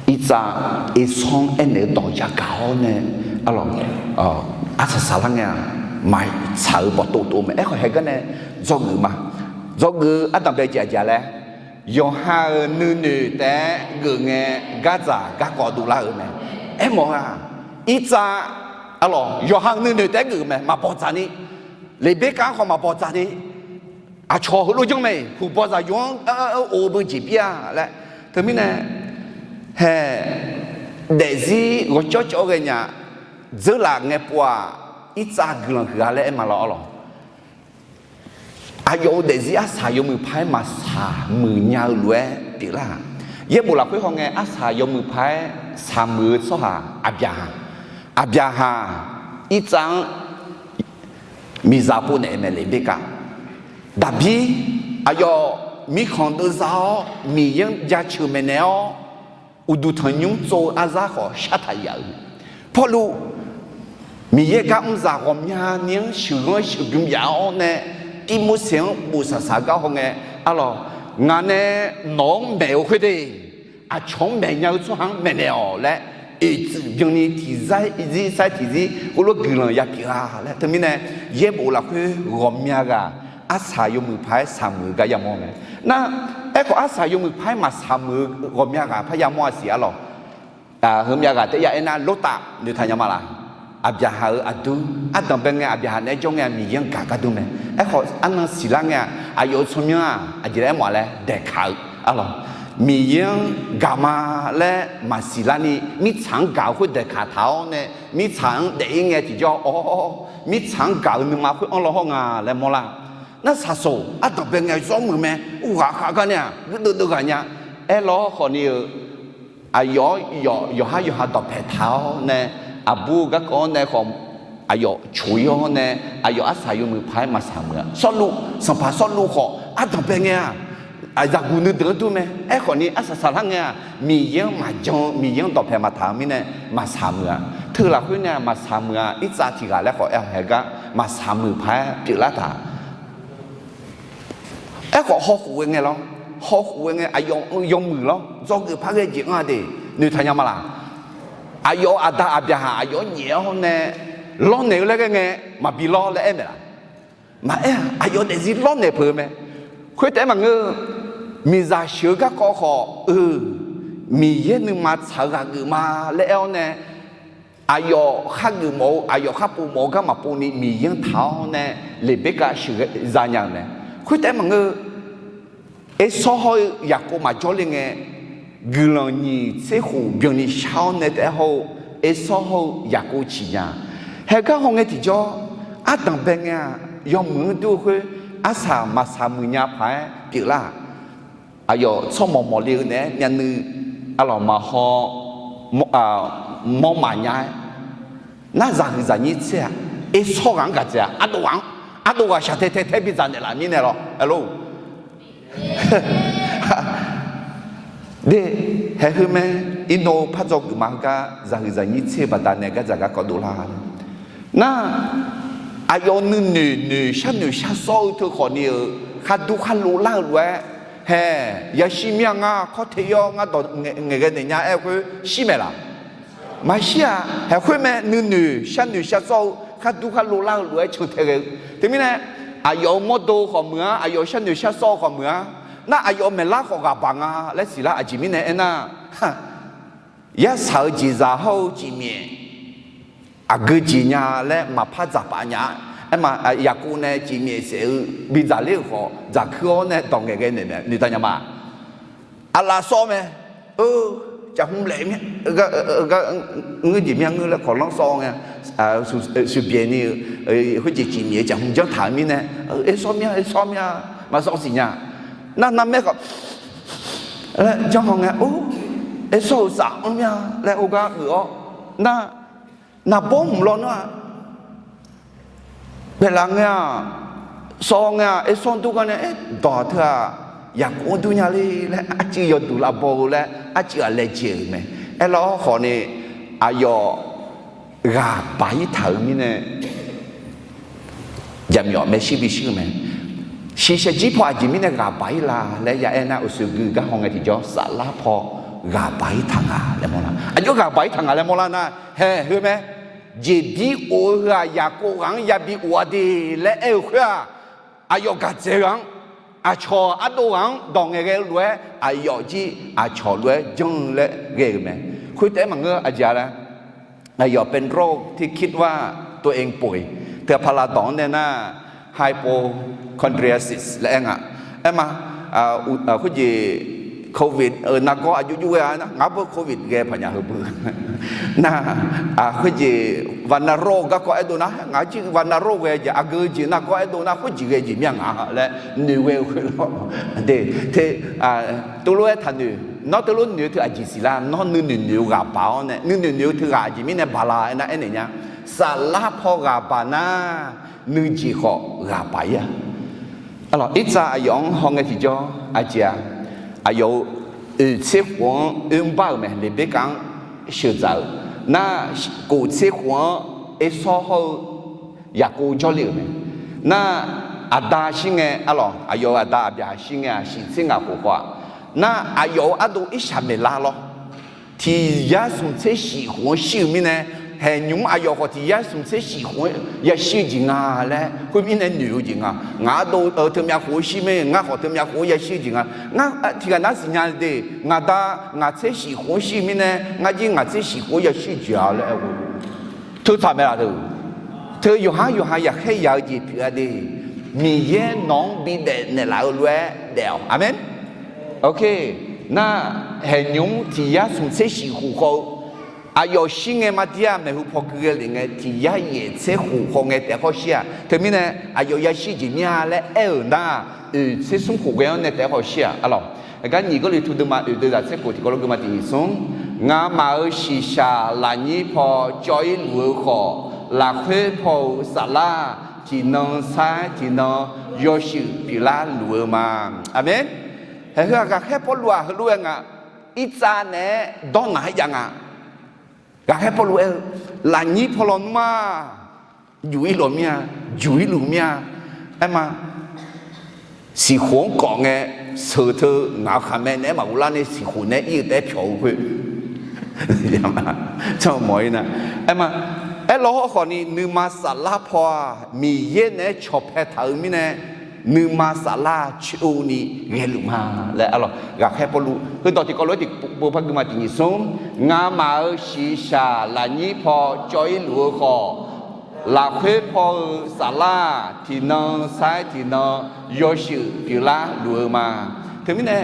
Irtsav, Ersawr-anr aernaeq-eu dawq yagaq-awr nae, arlawq, arsaq saqlar ngae-aq, maqtsaq-eu bawqtov tov mae. Aerkhawf haegar nae dzawgeuf ma. Dzawgeuf-eu ardanqbae jeq aqjeq laer, yawqha-euq nuinoeq taef-aer geuf ngae, gardzaq garkawv dovlar-eu mae. Aermawf-aq, Irtsav, arlawq, yawqha-euq nuinoeq taef-aer geuf-eu mae, maqbawq dzaq ni. Leqbirkav-anr khawf maqbawq dzaq ni. Aqcawq heulof janr mae, huqbawq zaqyo-anr of-eu beu jeq bir-a laer. Teumirnae, hae, daefzir ghawqcawv cawv ghae nya, dzeurlaf ngae pov-aq, Irtsav guiqlanq huiq-a laer aer ma lawr arlawq. Aqyawf-euq daefzir arsaq yawmuiq paq-aer maqsaq muiq nya-eu lof-aer pyeuflar-aq. Yaerbof lafkhoer hawngae arsaq yawmuiq paq-aer saq muiq-eu tsawrhaq Aqbyaqhaq. Aqbyaqhaq Irtsav-anr miqzaq pov naeq-eu mae Leqbirkav. Daqbir aqyawf mirkhanq deuvza-awr Miqyaer-anr jaceuq maeqnaeq-awr, uqduq tanqnymr tsov-eu arzar khawf shartaq yaf-eu. Pawrluv, Miqyaer gar mrzaq ghawqmyani-anr sheuqghanr sheuqbymr yaf-awr nae, Tirmorseq-anr bof saqsaq gar hawngae, arlawq, ngaq nae nawq-anr maeq-eu khoerde, aqcawq-anr maeq nya-eu tsawrhaq-anr maeqnaeq-awq laer, oeqtsuif byanni tiqzar zir sar tiqzir khoerlof guiqlanq ya pyeuf-a laer. Teumirnae, yaerbof lafkhoer ghawqmya ghaq arsaq yawmuiq paq-aer saq muiq-eu gar yamawr mae. Nar, aerkhawf arsaq yawmuiq paq-aer maqsaq muiq-eu ghawqmya ghaq par yamawr-a siq arlawq. Heumyav ghaq taef ya aernar, Lortav noeqtaq nya ma laf? Aqbyaqhaq-euq aqdur, ardanqbae ngae Aqbyaqhaq naeq-aer jawr ngae-a Miqyaer-anr gaq gar dur mae. Aerkhawf arnan siqlar ngae-a, aqyawf-euq tsawrmyanr-aq aqjeq laer aermawf-a laer daeqkaq-eu arlawq. Miqyaer-anr gaq ma laer maqsiq larni mirtsaq-anr gaq-eu khoer daeqkaq taq-awr nae, mirtsaq-anr daef-ir ngae tiqjawr-awr, mirtsaq-anr gaq-eu nuima khoer anr law hawr nga laer mawrlar. Nar saqsoq ardanqbae ngae zawr muiq mae, uqghaq khav gar nae-aq guirdeuv deuv ghaq nya. Aerlawr khawfni-eu aqyawf-anr yawqhar yawqha dawqpae taq-awr nae, aqbur-eu garkawv-anr nae khawf, aqyawf coq-ir-awr nae, aqyawf arsaq yawmuiq paq-aer maqsaq muiq-a. Sawrluv, sanqpaq Sawrluv khawf ardanqbae ngae-aq, zaqguq nuideuq-anr dur mae. Aerkhawfni arsaq saqlar ngae-aq, Miqyaer-anr maqjan-eu, Miqyaer-anr dawqpae maqtaq-eu mirnae maqsaq muiq-a. Teu lafkhoer nae maqsaq muiq-a. Irtsav tiq ghaq laer khawf aer-awq haegar maqsaq muiq paq-aer pyeuflar taq. Aerkhawf hawkhof ghae ngae lawr, hawkhof ghae ngae aqyawf yawmuiq lawr, dzawgeuf par ghae jeq anr-a de, noeqtaq nya ma laf? Aqyawf-euq aqda Aqbyaqhaq aqyawf-anr nyaef-awr nae lawrnaeq-eu laer ghae ngae, maqbi lawr laer aer maeq laf? Maqaer-aq, aqyawf daefzir lawrnaeq peuq-eu mae. Khoertaef-aer maqngeur-eu, miqzaq sheuq-eu garkawv khawf-eu, Miqyaer nuima tsaq-eu ghaq geuf ma laer aer-awr nae, aqyawf khar geuf mawf-eu, aqyawf khar pov mawf-eu gar maqpov ni Miqyaer-anr taq-awr nae, Leqbirkav sheuqghae zanya-euq mae. Khoertaef-aer maqngeur-eu, Ersawr hawr-eu Yaqkov maqjawr le ngae, guiqlanq nyiq tser khof byanni shar-awr nae taef-aer hawr-eu, Ersawr hawr-eu Yaqkov ciqnya. Haegar hawngae tiqjawr, ardanq bae ngae-aq, yawmuiq-anr dur-eu khoer, arsaq maqsaq muiq nya paq-aer pyeuflar-aq, aqyawf tsawrmawq mawqle-eu naeq-aer myavnuiv, arlawq maqhaw, mawr maqnya-aer, nar zaqhuiq zaqnyir tser-aq, Ersawr ghaq-anr gaq dzaeq-a, ardov ghaq-anr, ardov ghaq shaqtae tae tae bidzaq naeqlaf mirnae lawr, aerlor. De, haeq heu mae, iqnan par dzawgeuf ma heugar zaqhuiq zaqnyir tser-eu baqdanae gardzaq garkawv dovlar. Nar, aqyawf nuinoeq noeq sharnoeq sharsawr-eu teu khawfni-euq khardur kharlov lar-eu lof-aer, haeq, yashir mir-a ngar kawr te-ir-awr ngar dawq ngaeqghae naeq nya-aer khoer shir maeq laf? Maqshir-aq. Haeq khoer mae, nuinoeq sharnoeq sharsawr-eu khardur kharlov lar-eu lof-aer cantae ghae-eu. Teumirnae, aqyawf-euq mawrdo khawf muiq-ar, aqyawf sharnoeq sharsawr-eu khawf muiq-ar. Nar aqyawf maeqlar khawf ghaq baq nga laer siqlar. Aqjeq mirnae aernar, yarsaq-eu jeqzaq hawr-eu cifmyaef aqgeu jeq nya laer maqpar dzaq paf nya. Aerma, Yaqkov nae cifmyaef saef-eu bidzaq ler-euq khawf dzaq kuir-awr nae dawq ngaeqghae noeq taq nya ma. Aqlaf sawv mae. Eu, caqhmq laef mir, gar ngeur jeq mir-a ngeur laer kawqlanr sawv ngae, shuif byaeq ni-eu khoerjeq cifmyaef-eu caqhmq janr taq-eu mirnae, aer sawr mir-a, aer sawr mir-a, maqsawr siq nya. Nar narmaer khawf laer janr haw ngae, or, aer sawr-eu saf-anr mir-a laer or gar geuf-awr, nar, naqbawr mq lawnmr-a. Baeqlaf ngae-aq, sawv ngae-aq, aer sawr dur gar nae, aer, dawq teu-aq, Yaqkov-anr dur nya le laer arcuiv yawduq lavbaw-eu laer arcuiv-aq laejae-euq mae. Aerlawr khawfni, aqyawf ghaq baq-ir taq-euq mirnae, jaqmyawf maershuir bishuir-eu mae. Shiqshaq jir paw aqjeq mirnae ghaq baq-ir la laer ya aer nar, uqshoe gui gar haw ngae tiqjawr saflar paw ghaq baq-ir taq nga laer mawrlar. Aqjox ghaq baq-ir taq nga laer mawrlar nar, haeq heu mae. Jeqbir of-eu heu-aq Yaqkov ghaq-anr yabi of-a de laer aer-eu khoer-aq, aqyawf gaqdzaeq ghaq-anr, aqcawq ardov ghaq-anr dawq ngaeqghae-eu lof-aer aqyawf jir aqcawq lof-aer janr-eu laer ghae-euq mae. Khoertaef-aer maqngeur aqjeq-a laer, aqyawf เป็นโรคที่คิดว่าตัวเองป่วย teu paqlav dawq-anr nae nar, hypochondriasis laer aer nga. Aerma, khoerjeq covid-euq nargawr aqjox jox ghae-a nar, ngar beu covid ghae paqnya heu beu. Nar, khoerjeq วัณโรค garkawv aerdov nar, ngaq jir วัณโรค ghae jeq aqgeu jeq nargawr aerdov nar khoerjeq ghae jeq mir-a ngaq laer noeq ghae-eu khoerlawr. De, te, teulof-aer taqnoeq, nawr teulof noeq-eu teu aqjeq siqlar, nawr nuinoeq noeq-eu ghaq baq-awr nae, nuinoeq noeq-eu teu ghaq aqjeq mirnae baq la aernar aernaeq nya. Saflar paw ghaq baq nar, nuijeq khawf ghaq baq-ir-a. Arlawq, irtsav aqyawf-anr haw ngae tiqjawr aqjeq-a, aqyawf-euq oeq tser khof-anr oermr bar-euq mae, Leqberkav-anr sheuqdzaq-euq. Nar, kof tser khof-anr Ersawr hawr-eu Yaqkov jawrle-euq mae. Nar, aqda shir ngae, arlawq, aqyawf-euq aqda aqbyaq shir ngae-aq, shiq tser ngaq khof khawf-aq, nar, aqyawf-euq ardov irshaq maeqlar lawr. Tiq yar smq tser shiq khof-anr shir-eu mirnae, haeqnymr aqyawf khawf tiq yar smq tser shiq khof-anr yashir-eu jeq nga laer khoermirnae noeq-eu jeq nga. Ngaq ardov-eu teumyav khof-anr shir mae, ngar khawf teumyav khof-anr yashir-eu jeq nga. Ngar tiqghaq nar siqnya de, ngaq da ngaq tser shiq khof-anr shir-eu mirnae, ngar jir ngaq tser shiq khof-anr yashir-eu jeq-a laer aer-eu. Teu tsaq mae laf teu. Teu yawqhar yawqha yaqkhaer yaq-eu jeq pyeuf-a de. Miqyaer nawq-anr bidaef naeqlaf-eu lof-aer daef-awq. Aqmeq. Nar, haeqnymr tiq yar smq tser shiq khof khawf-eu, aqyawf shir ngae mardir-aq, maeqhu paw gui ghae lef ngae tiq yar yaef tser khof khawf ngae taef-aer khawf shir-aq. Teumirnae aqyawf yashir jeq mir-a laer aer-euq nar, oeq tser smr khof ghae-anr nae taef-aer khawf shir-aq. Arlawq, aqgar nyiq Gawrliqtu deuvma oeq deuv zaq tser khof tiqkawv lof geuvma tiq nyiq smr, ngamaf-euq shiqshaq lafnyir paw cawv-ir luf-eu khawf, lafkhoer paw-euq saflar tiqnan sair tiqnan yawshuif pyeuflar luf-eu ma. Aqmeq. Haeq heu-aq ghaqkhaer Pawrluv-aq heulof-aer nga, irtsav naeq-aer dawrnaq-aer jav nga. Ghaqkhaer Pawrluv aer-eu, lafnyir paw lawnmr-aq, juq-ir lawq mir-a, juq-ir luf mir-a. Aerma, siqkhof-anr kawf ngae, sheuq teu ngaq-euq khaqmae naeq-aer maqghov lar nae siqkhof naeq-aer ir-eu taef-aer pyawq-eu khoer. Canmawf-ir nar, aerma, aerlawr hawrkhawf ni nuima saflar paw-aq Miqyaer naeq-aer cawqpae taq-eu mirnae, nuima saflar coeni ghaeluf ma laer arlawq. Ghaqkhaer Pawrluv heudawq tiqkawv lof-aer tiqpov par gui ma tiq nyiq smr, ngamaf-euq shiqshaq lafnyir paw cawv-ir luf-eu khawf, lafkhoer paw-eu saflar tiqnan sair tiqnan yawshuif pyeuflar luf-eu ma. Teumirnae,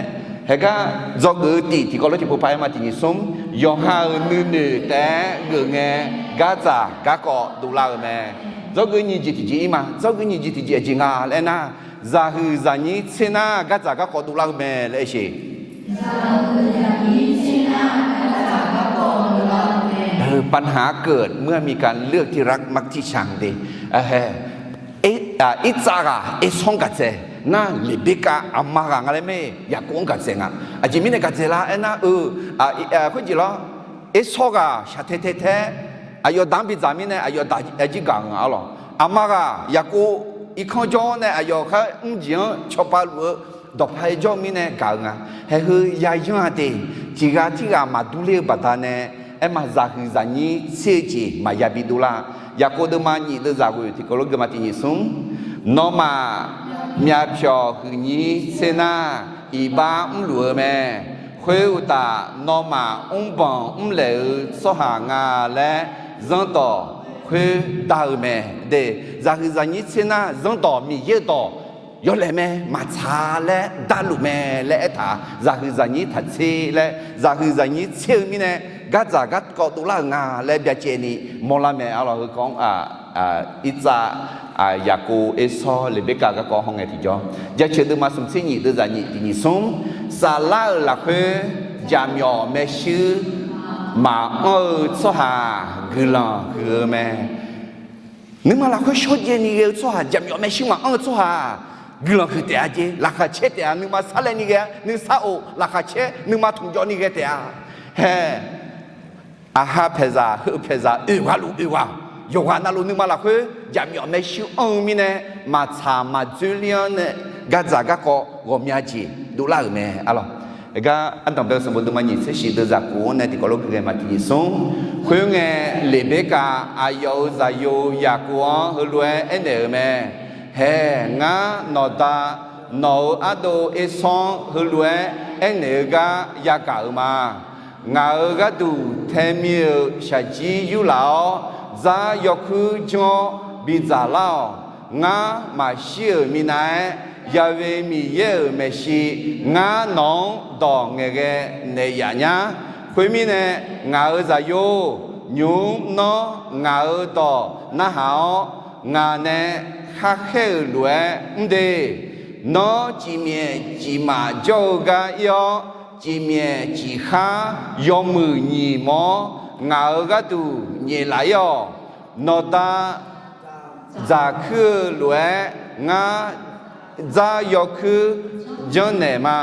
haeqgar dzawgeuf-eu tiq tiqkawv lof-aer tiqpov par-aer ma tiq nyiq smr, yawqha-euq nuinoeq taef-aer geuf ngae, gardzaq garkawv dovlar-euq mae. Dzawgeuf nyiq jeq tiqjeq-ir ma. Dzawgeuf nyiq jeq tiqjeq aqjeq nga laer aernar, zaqhuiq zaqnyir tser nar gardzaq garkawv dovlar-eu mae laer aer sheq. Heu ปัญหาเกิดเมื่อมีการเลือกที่รักมักที่ชัง de. Irtsav ghaq Ersawr-anr gaqdzaeq nar, Leqberkav aqma ghaq nga laer mae, Yaqkov-anr gaqdzaeq nga. Aqjeq mirnae gaqdzaeq lar aernar-eu, khoerjeq lawr, Ersawr ghaq shaqtae tae tae-aer aqyawf daq-anr bidzaq mirnae aqyawf daq-a jir gaq-eu nga arlawq. Aqma ghaq Yaqkov irkanr jawr-awr nae aqyawf khar mrjeq-anr cawba luf-eu dawqpae jawr-eu mirnae gaq-eu nga. Haeq heu yayanr-a de, tiq ghaq tirghaq maqdur ler-eu baqdanae, aerma zaqhuiq zaqnyir tser-eu jeq maqya bi dovlar. Yaqkov deuvma nyiq deuv zaq ghoeq tiqkawv lof geufma tiq nyiq smr, nawmaf myavpyawq huiqnyir tser nar, iqbax mrluf-eu mae. Khoeruqtaf, nawmaf mrbanq mrlaeq-eu tsawrhaq nga laer zanrdawq khoerdar-eu mae. De, zaqhuiq zaqnyir tser nar zanrdawq Miqyaer-eu dawq yawlaeq mae, maqtsaq laer darluf mae laer aertaq, zaqhuiq zaqnyir taqtser laer, zaqhuiq zaqnyir tser-eu mirnae, gardzaq garkawv dovlar-euq nga laer byacaevni mawrlar mae. Arlawq, heukawv-anr, irtsav, Yaqkov, Ersawr, Leqberkav garkawv hawngae tiqjawr, Jaceuq deuvma smq tser nyif deuvzaq nyif tiq nyif smr, saflar-euq lafkhoer jaqmyawf maershuir maqanr-eu tsawrhaq guiqlanq huiq-eu mae. Nuima lafkhoer shawrjaev ni ghae-eu tsawrhaq, jaqmyawf maershuir maqanr-eu tsawrhaq guiqlanq huiq taef-a jeq, laqkhaq caer taef-a. Nuima sarlaev ni ghae-a, nuisar of laqkhaq caer, nuima tmqjawv ni ghae taef-a. Hae, aqha paeqzaq heu paeqzaq oeq ghaq luf oeq ghaq, yawqghaq navluf nuima lafkhoer jaqmyawf maershuir anr-eu mirnae, maqtsaq maqdzoerler-anr nae gardzaq garkawv ghawqmya jeq dovlar-euq mae. Arlawq, aergar ardanqbae-eu sanqbof deuvma nyif tser shif deuvzaq kof-anr nae tiqkawv lof gui ghae ma tiq nyif smr. Khoerngae, Leqberkav aqyawf-euq zaqyo Yaqkov-anr heulof-aer aernaeq-euq mae. Hae, ngar nawqda, nawq-euq ardov Ersawr-anr heulof-aer aernaeq-eu gar yagaq-euq ma. Ngaq-euq gharduq taemir-euq shaqjir yurlaf-awr, dzar yawkuir janr-awr bidzaq lar-awq. Ngar maqshir-euq minav-aer, Ya'we Miqyaer-euq maeqshi, ngar nawq-anr dawq ngaeqghae naeq yaf nyar. Khoermirnae, ngaq-euq zaqyo-or, nymq-mr nawr ngaq-euq dawq narhaq-awr, ngaq nae kharkhaer-euq lof-aer mr de. Nawr cifmyaef cifmaf jawr-eu gar ir-awr, cifmyaef cifkhar yawmuiq nyiq mawr-awr, ngaq-euq gharduq nyaef laf ir-awq. Nawqda dzaqkuir-eu lof-aer ngar dzar yawkuir janrnaeq ma.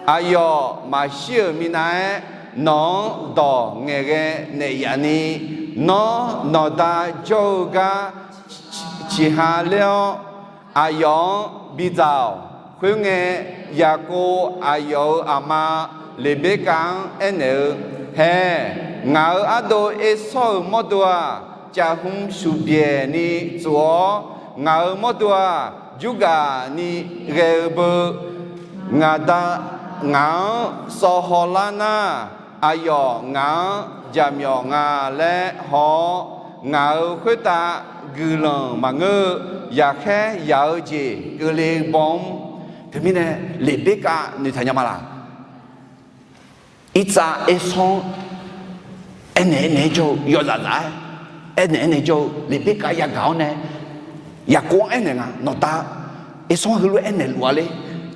Aqyawf maqshir-euq minav-aer nawq-anr dawq ngaeqghae naeq yaf ni, nawr nawqda jawr-eu gar ciqha ler-awr, aqyawf-anr bidzaq-awq. Khoerngae, Yaqkov aqyawf-euq aqma Leqberkav-anr aernaeq-eu, Hae, ngaq-euq ardov Ersawr-euq mawrdo-aq, caf hmq shuqbyaeq ni tsof-awr, ngaq-euq mawrdo-aq, jurgaf ni ghae-eu beu. Ngaq da, ngaq-anr sawv hawlar nar, aqyawf ngaq-anr jaqmyawf nga laer haw-awr, ngaq-euq khoertav guiqlanq maqngeur-eu, yaqkhaer yaq-eu jeq keuvle baw-anr. Teumirnae, Leqberkav noeqtaq nya ma laq? Irtsav Ersawr-anr aernaeq aernaeq-aer jawr-eu, yawzaf zaf-aer aernaeq aernaeq jawr-eu Leqberkav yagaq-awr nae, Yaqkov-anr aernaeq nga, Nawqda, Ersawr-anr heulof-aer aernaeq luf-a le.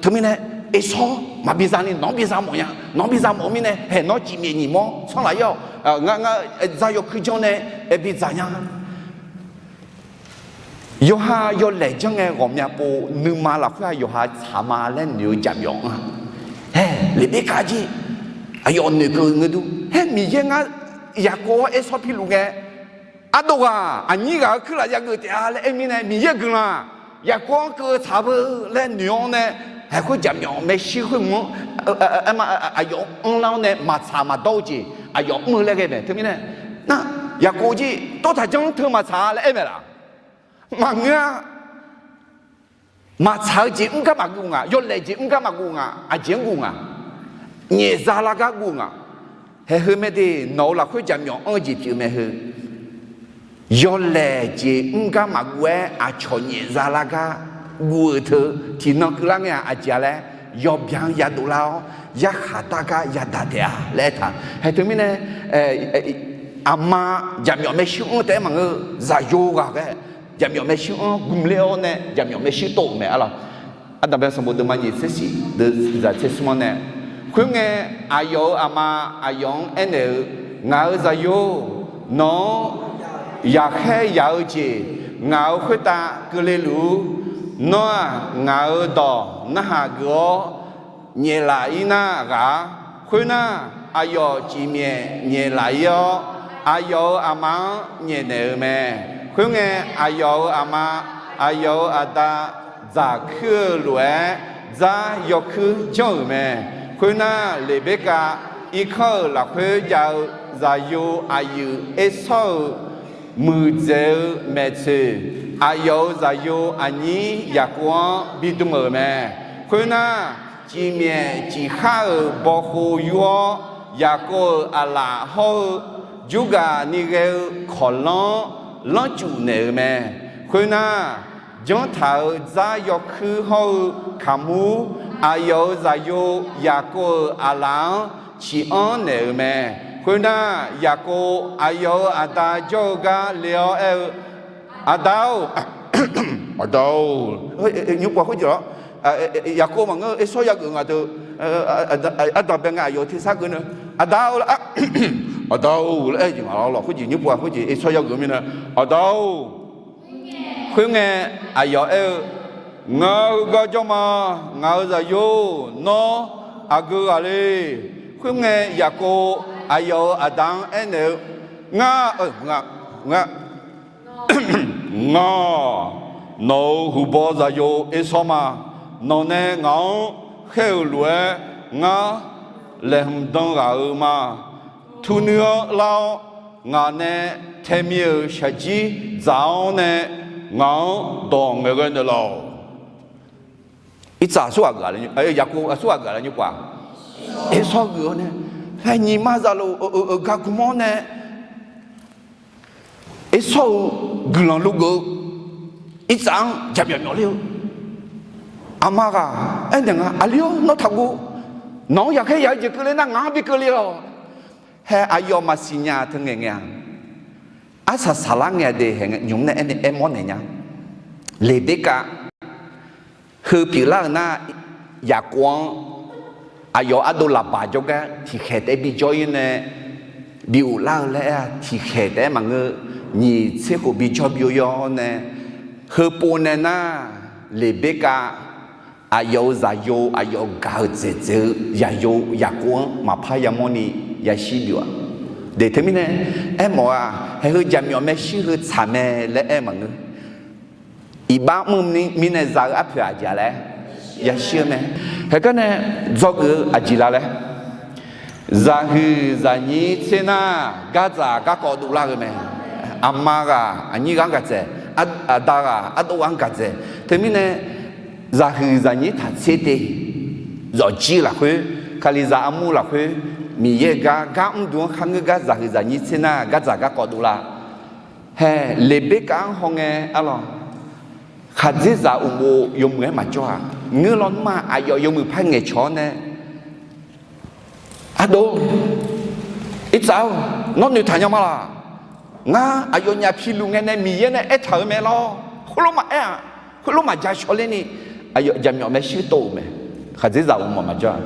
Teumirnae, Ersawr maqbi za ni nawq-anr bi za mawf nya. Nawq-anr bi za mawf-eu mirnae, hae, nawr cifmyaef nyiq mawr tsanr laf ir-awq. Ngar, ngar dzar yawkuir janr nae aer bi dzaq nya. Yawqha yawlaeq janr ngae ghawqmya pov nuima lafkhoer-aq yawqha tsaq ma laer noeq-eu jaqmyawf anr-a. Hae, Leqberkav jir aqyawf noeqkeuv ngeur dur. Hae, Miqyaer ngar Yaqkov-anr Ersawr piluf ngae, ardov ghaq aqnyir ghaq-euq kuirlaf yageuf taef-a laer aer mirnae, Miqyaer-euq guiqlanq-aq Yaqkov-anr keuv-eu tsaq beu laer noeq-awr nae, haeq khoer jaqmyawf maershuir khoer mq-anr, aqyawf anrlar-awr nae maqtsaq maqdawr-eu jeq aqyawf mr-eu laer ghae mae. Teumirnae, nar, Yaqkov jir tawrtaq janr teu maqtsaq-a laer aer mae laq? Maqngeur-a. Maqtsaq-eu jeq mr gar maqguv nga, yawlaeq jeq mr gar maqguv nga, aqjeq-anr guv nga, nyaefza lar gar guv nga. Haeq heu mae de, nawq-euq lafkhoer jaqmyawf anr-eu jeq pyeuf mae heu. Yawlaeq jeq mr gar maqguv-aer aqcawq nyaefza lar gar guv-eu teu, tiqnan keuvlar ngae-aq aqjeq-a laer, yawbyan yadov lar-awr yarkhaq dar gar yadaq taef-a laer aertaq. Haeq teumirnae, aqma jaqmyawf maershuir anr taef-aer maqngeur-eu, zaqyo ghaq ghae jaqmyawf maershuir anr gmq ler-awr nae jaqmyawf maershuir tov-euq mae arlawq. Ardanqbae sanqbof deuvma nyiq tser shif deuv zaq tser smr-anr nae, khoerngae, aqyawf-euq aqma aqyawf-anr aernaeq-eu, Ngaq-euq zaqyo-or, nawq-anr yaqkhaer yaq-eu jeq ngaq-euq khoertav keuvle luf-ur. Nawr-aq, ngaq-euq dawq narhaq geuf-awr nyaeflaf ir nar ghaq-ar. Khoernar, aqyawf cifmyaef nyaeflaf ir-awr, aqyawf-euq aqma-anr nyaefnaeq-eu mae. Khoerngae, aqyawf-euq aqma, aqyawf-euq aqda dzaq kuir-eu lof-aer dzar yawkuir janr-euq mae. Khoernar, Leqberkav irkanr-euq lafkhoer jav-eu zaqyo aqyuif Ersawr-euq muiqdzaeq-eu maeqtsoeq, aqyawf-euq zaqyo aqnyir Yaqkov-anr bidm-euq mae. Khoernar, Cifmyaef cifkhar-euq bawkhof yur-awr, Yaqkov-euq aqlaf hawr-eu Jurgaq ni ghae-eu kawqlanr-anr lanrcuf naeq-euq mae. Khoernar, janrtaq-euq dzar yawkuir hawr-eu kaqmur, aqyawf-euq zaqyo Yaqkov-euq aqlaf-anr ciqanr naeq-euq mae. Khoernar, Yaqkov aqyawf-euq aqda jawr-eu gar le-awr aer-eu, Aqda-or, aqda-or, nymr pov khoerjeq-awr, Yaqkov maqngeur-eu Esaw yageuf nga deuq, ardanq bae ngae aqyawf-euq tersar geuf nae, Aqda-or laer, aqda-or laer aer-eu jeq nga lawq. Khoerjeq nymr pov khoerjeq Esaw yageuf mirnae, Aqda-or, khoerngae, aqyawf aer-eu, Ngaq-euq gar jawr ma. Ngaq-euq zaqyo-or, nawr aqgeu ghaq le. Khoerngae, Yaqkov aqyawf-euq aqda-anr aernaeq-eu, Ngar, ngar, ngar, nawq-euq huqbaw zaqyo Esaw ma. Nawq nae ngaq-anr khaer-euq lof-aer, ngar laeqhmq dan ghaq-euq ma. Turnuir-anr lar-awr, ngaq nae taemir-euq shaqjir dzaq-awr nae, ngaq-anr dawq ngaeqghae naeqlaf-awq. Irtsaq aqsurghaq geuf-a, Yaqkov aqsurghaq geuf-a laer nymr pov-a, Esaw geuf-awr nae, hae nyiq ma zaqlof euq gar gmr-awr nae, Esaw-euq guiqlanq logeuf-eu irtsaq-anr jaqmyawf myawf ler-eu, aqma ghaq aernaeq nga, Aqli-or, nawr taqguv. Nawq-anr yaqkhaer yaq-eu jeq keuvle nar, ngaq-anr bi keuvle-awq. Hae aqyawf maqsiq nya teu ngaeq ngae-a, arsaq saqlar ngae-a de, hae nymq nae aernaeq aermawr naeq nya. Leqberkav heu pyeuflar-euq nar, Yaqkov-anr aqyawf ardov Laqbaq jawrgar tiqkhaeq taef-aer bijawr-ir nae, bi ghoflar-eu laer-a, tiqkhaeq taef-aer maqngeur, nyiq tser khof bijawr byov-ir-awr nae, heupov nae nar, Leqberkav aqyawf-euq zaqyo, aqyawf gaq-euq dzaeqdzaeq-eu zaqyo Yaqkov-anr maqpar yamawrni yashir byov-a. De teumirnae aermawf-aq, hae heu jaqmyawf maershuir heu tsaq mae laer aer maqngeur. Iqbax mr-eu mirnae za-eu arpoeq aqjeq-a laer yashir-eu mae. Haeqgar nae dzawgeuf-eu aqjeq la laer, zaqhuiq zaqnyir tser nar, gardzaq garkawv dovlar-eu mae. Aqma ghaq aqnyir ghaq-anr gaq dzaeq, aqda ghaq ardov ghaq-anr gaq dzaeq. Teumirnae zaqhuiq zaqnyir taq tser te, zawqjir lafkhoer, Kalizaq armur lafkhoer, Miqyaer-eu gar gar mrduq-anr kharngeur gar zaqhuiq zaqnyir tser nar, gardzaq garkawv dovlar. Hae, Leqberkav-anr hawngae arlawq, khaqdzerzaq uqmov yawmuiq-aer maqjawr-aq, ngeur lawnmr-aq, aqyawf yawmuiq par ngaeqcawq-awr nae, Ardov, irtsaq-or, nawr noeqtaq nya ma laq? Ngar aqyawfnyaf piluf ngae nae Miqyaer nae aertaq-euq mae lawr. Khoerlof maqaer-aq, khoerlof maqja shawrler ni, aqyawf jaqmyawf maershuir tov-euq mae. Khaqdzerzaq uqmov maqjawr-aq,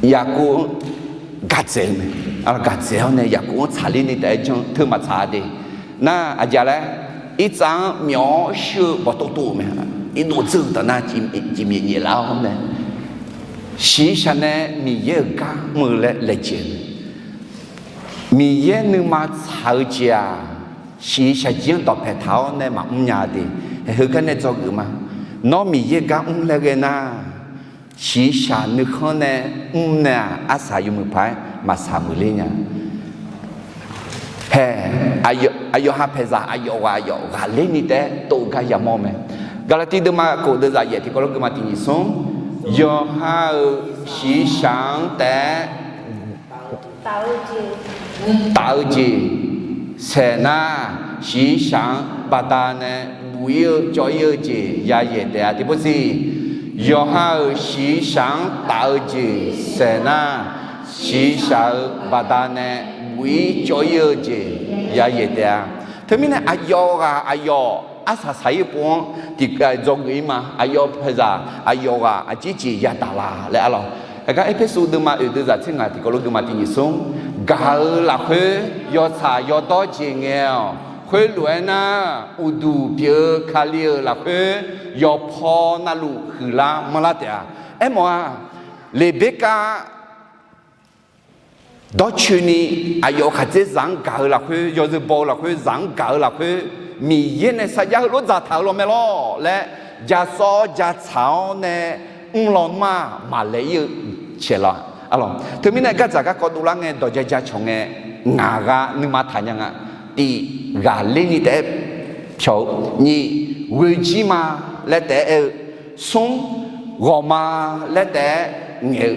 Yaqkov-anr gaq dzaeq-eu mae. Gaq dzaeq-awr nae Yaqkov-anr tsaqler ni taef-aer janr teu maqtsaq-a de. Nar aqjeq laer, irtsaq-anr myawf-awr shuir-eu bawqtov tov-euq mae. Irdov dzeur-eu taf nar, cifmyaef nyaef lar-awr nae, shiqshaq nae Miqyaer-euq gar mr-eu laer laejae-eu mae. Miqyaer nuima tsaq-eu jeq-aq, shiqshaq jir-anr dawqpae taq-awr nae maqmr nya de. Heugar nae dzawgeuf ma. Nawr Miqyaer gar mr laer ghae nar, shiqshaq nuikhanr nae mr nae-aq, arsaq yawmuiq paq-aer maqsaq muiqler nya. Hae, aqyawf ha paeqzaq aqyawf ghaq aqyawf ghaqler ni taef-aer tov-eu gar yamawr mae. Gaqlaqtiv deuvma khof deuvzaq yaef tiqkawv lof geuvma tiq nyiq smr, yawqha-euq shiqshaq-anr taef-aer taf-eu jeq saeq nar, shiqshaq-anr baqdanae buq-ir-eu cawv-ir-eu jeq ya yaeq taef-a. Tiqpov siq, yawqha-euq shiqshaq-anr taf-eu jeq saeq nar, shiqshaq-euq baqdanae buq-ir cawv-ir-eu jeq ya yaeq taef-a. Teumirnae aqyawf ghaq aqyawf arsaq saq-ir pov-anr tiq dzawgeuf-ir ma. Aqyawf paeqzaq aqyawf ghaq aqjeq jeq yadaq la laer arlawq. Heugar Erpersu deuvma oeq deuvzaq tser ngaq tiqkawv lof geuvma tiq nyiq smr, gaq-eu lafkhoer yawtsaq yawdawr jeq ngae-awq. Khoerlof-aer nar, uqduq pyeuf-eu Kali-euq lafkhoer yawpaw navluf huiqlar manrlar taef-a. Aermawf-a, Leqberkav dawrcoeni aqyawf khaqdzerzaq-anr gaq-eu lafkhoer, yawzeu baw-eu lafkhoer, zaq-anr gaq-eu lafkhoer, Miqyaer nae sarjax heulof dzaqtaq-euq lawr mae lawr laer, jasawv-awr jatsaq-awr nae mrlaw nar maqlaeq-ir-eu caeq la. Arlawq, teumirnae gardzaq garkawv dovlar ngae, dawqja ja cawq ngae, ngaq ghaq nuima taq nya nga. Tiq, ghaqler ni taef-aer pyawq-eu. Nyiq, ghoejir ma laer taef-aer aer-eu. Smr, ghawqma laer taef-aer ngaeq-eu.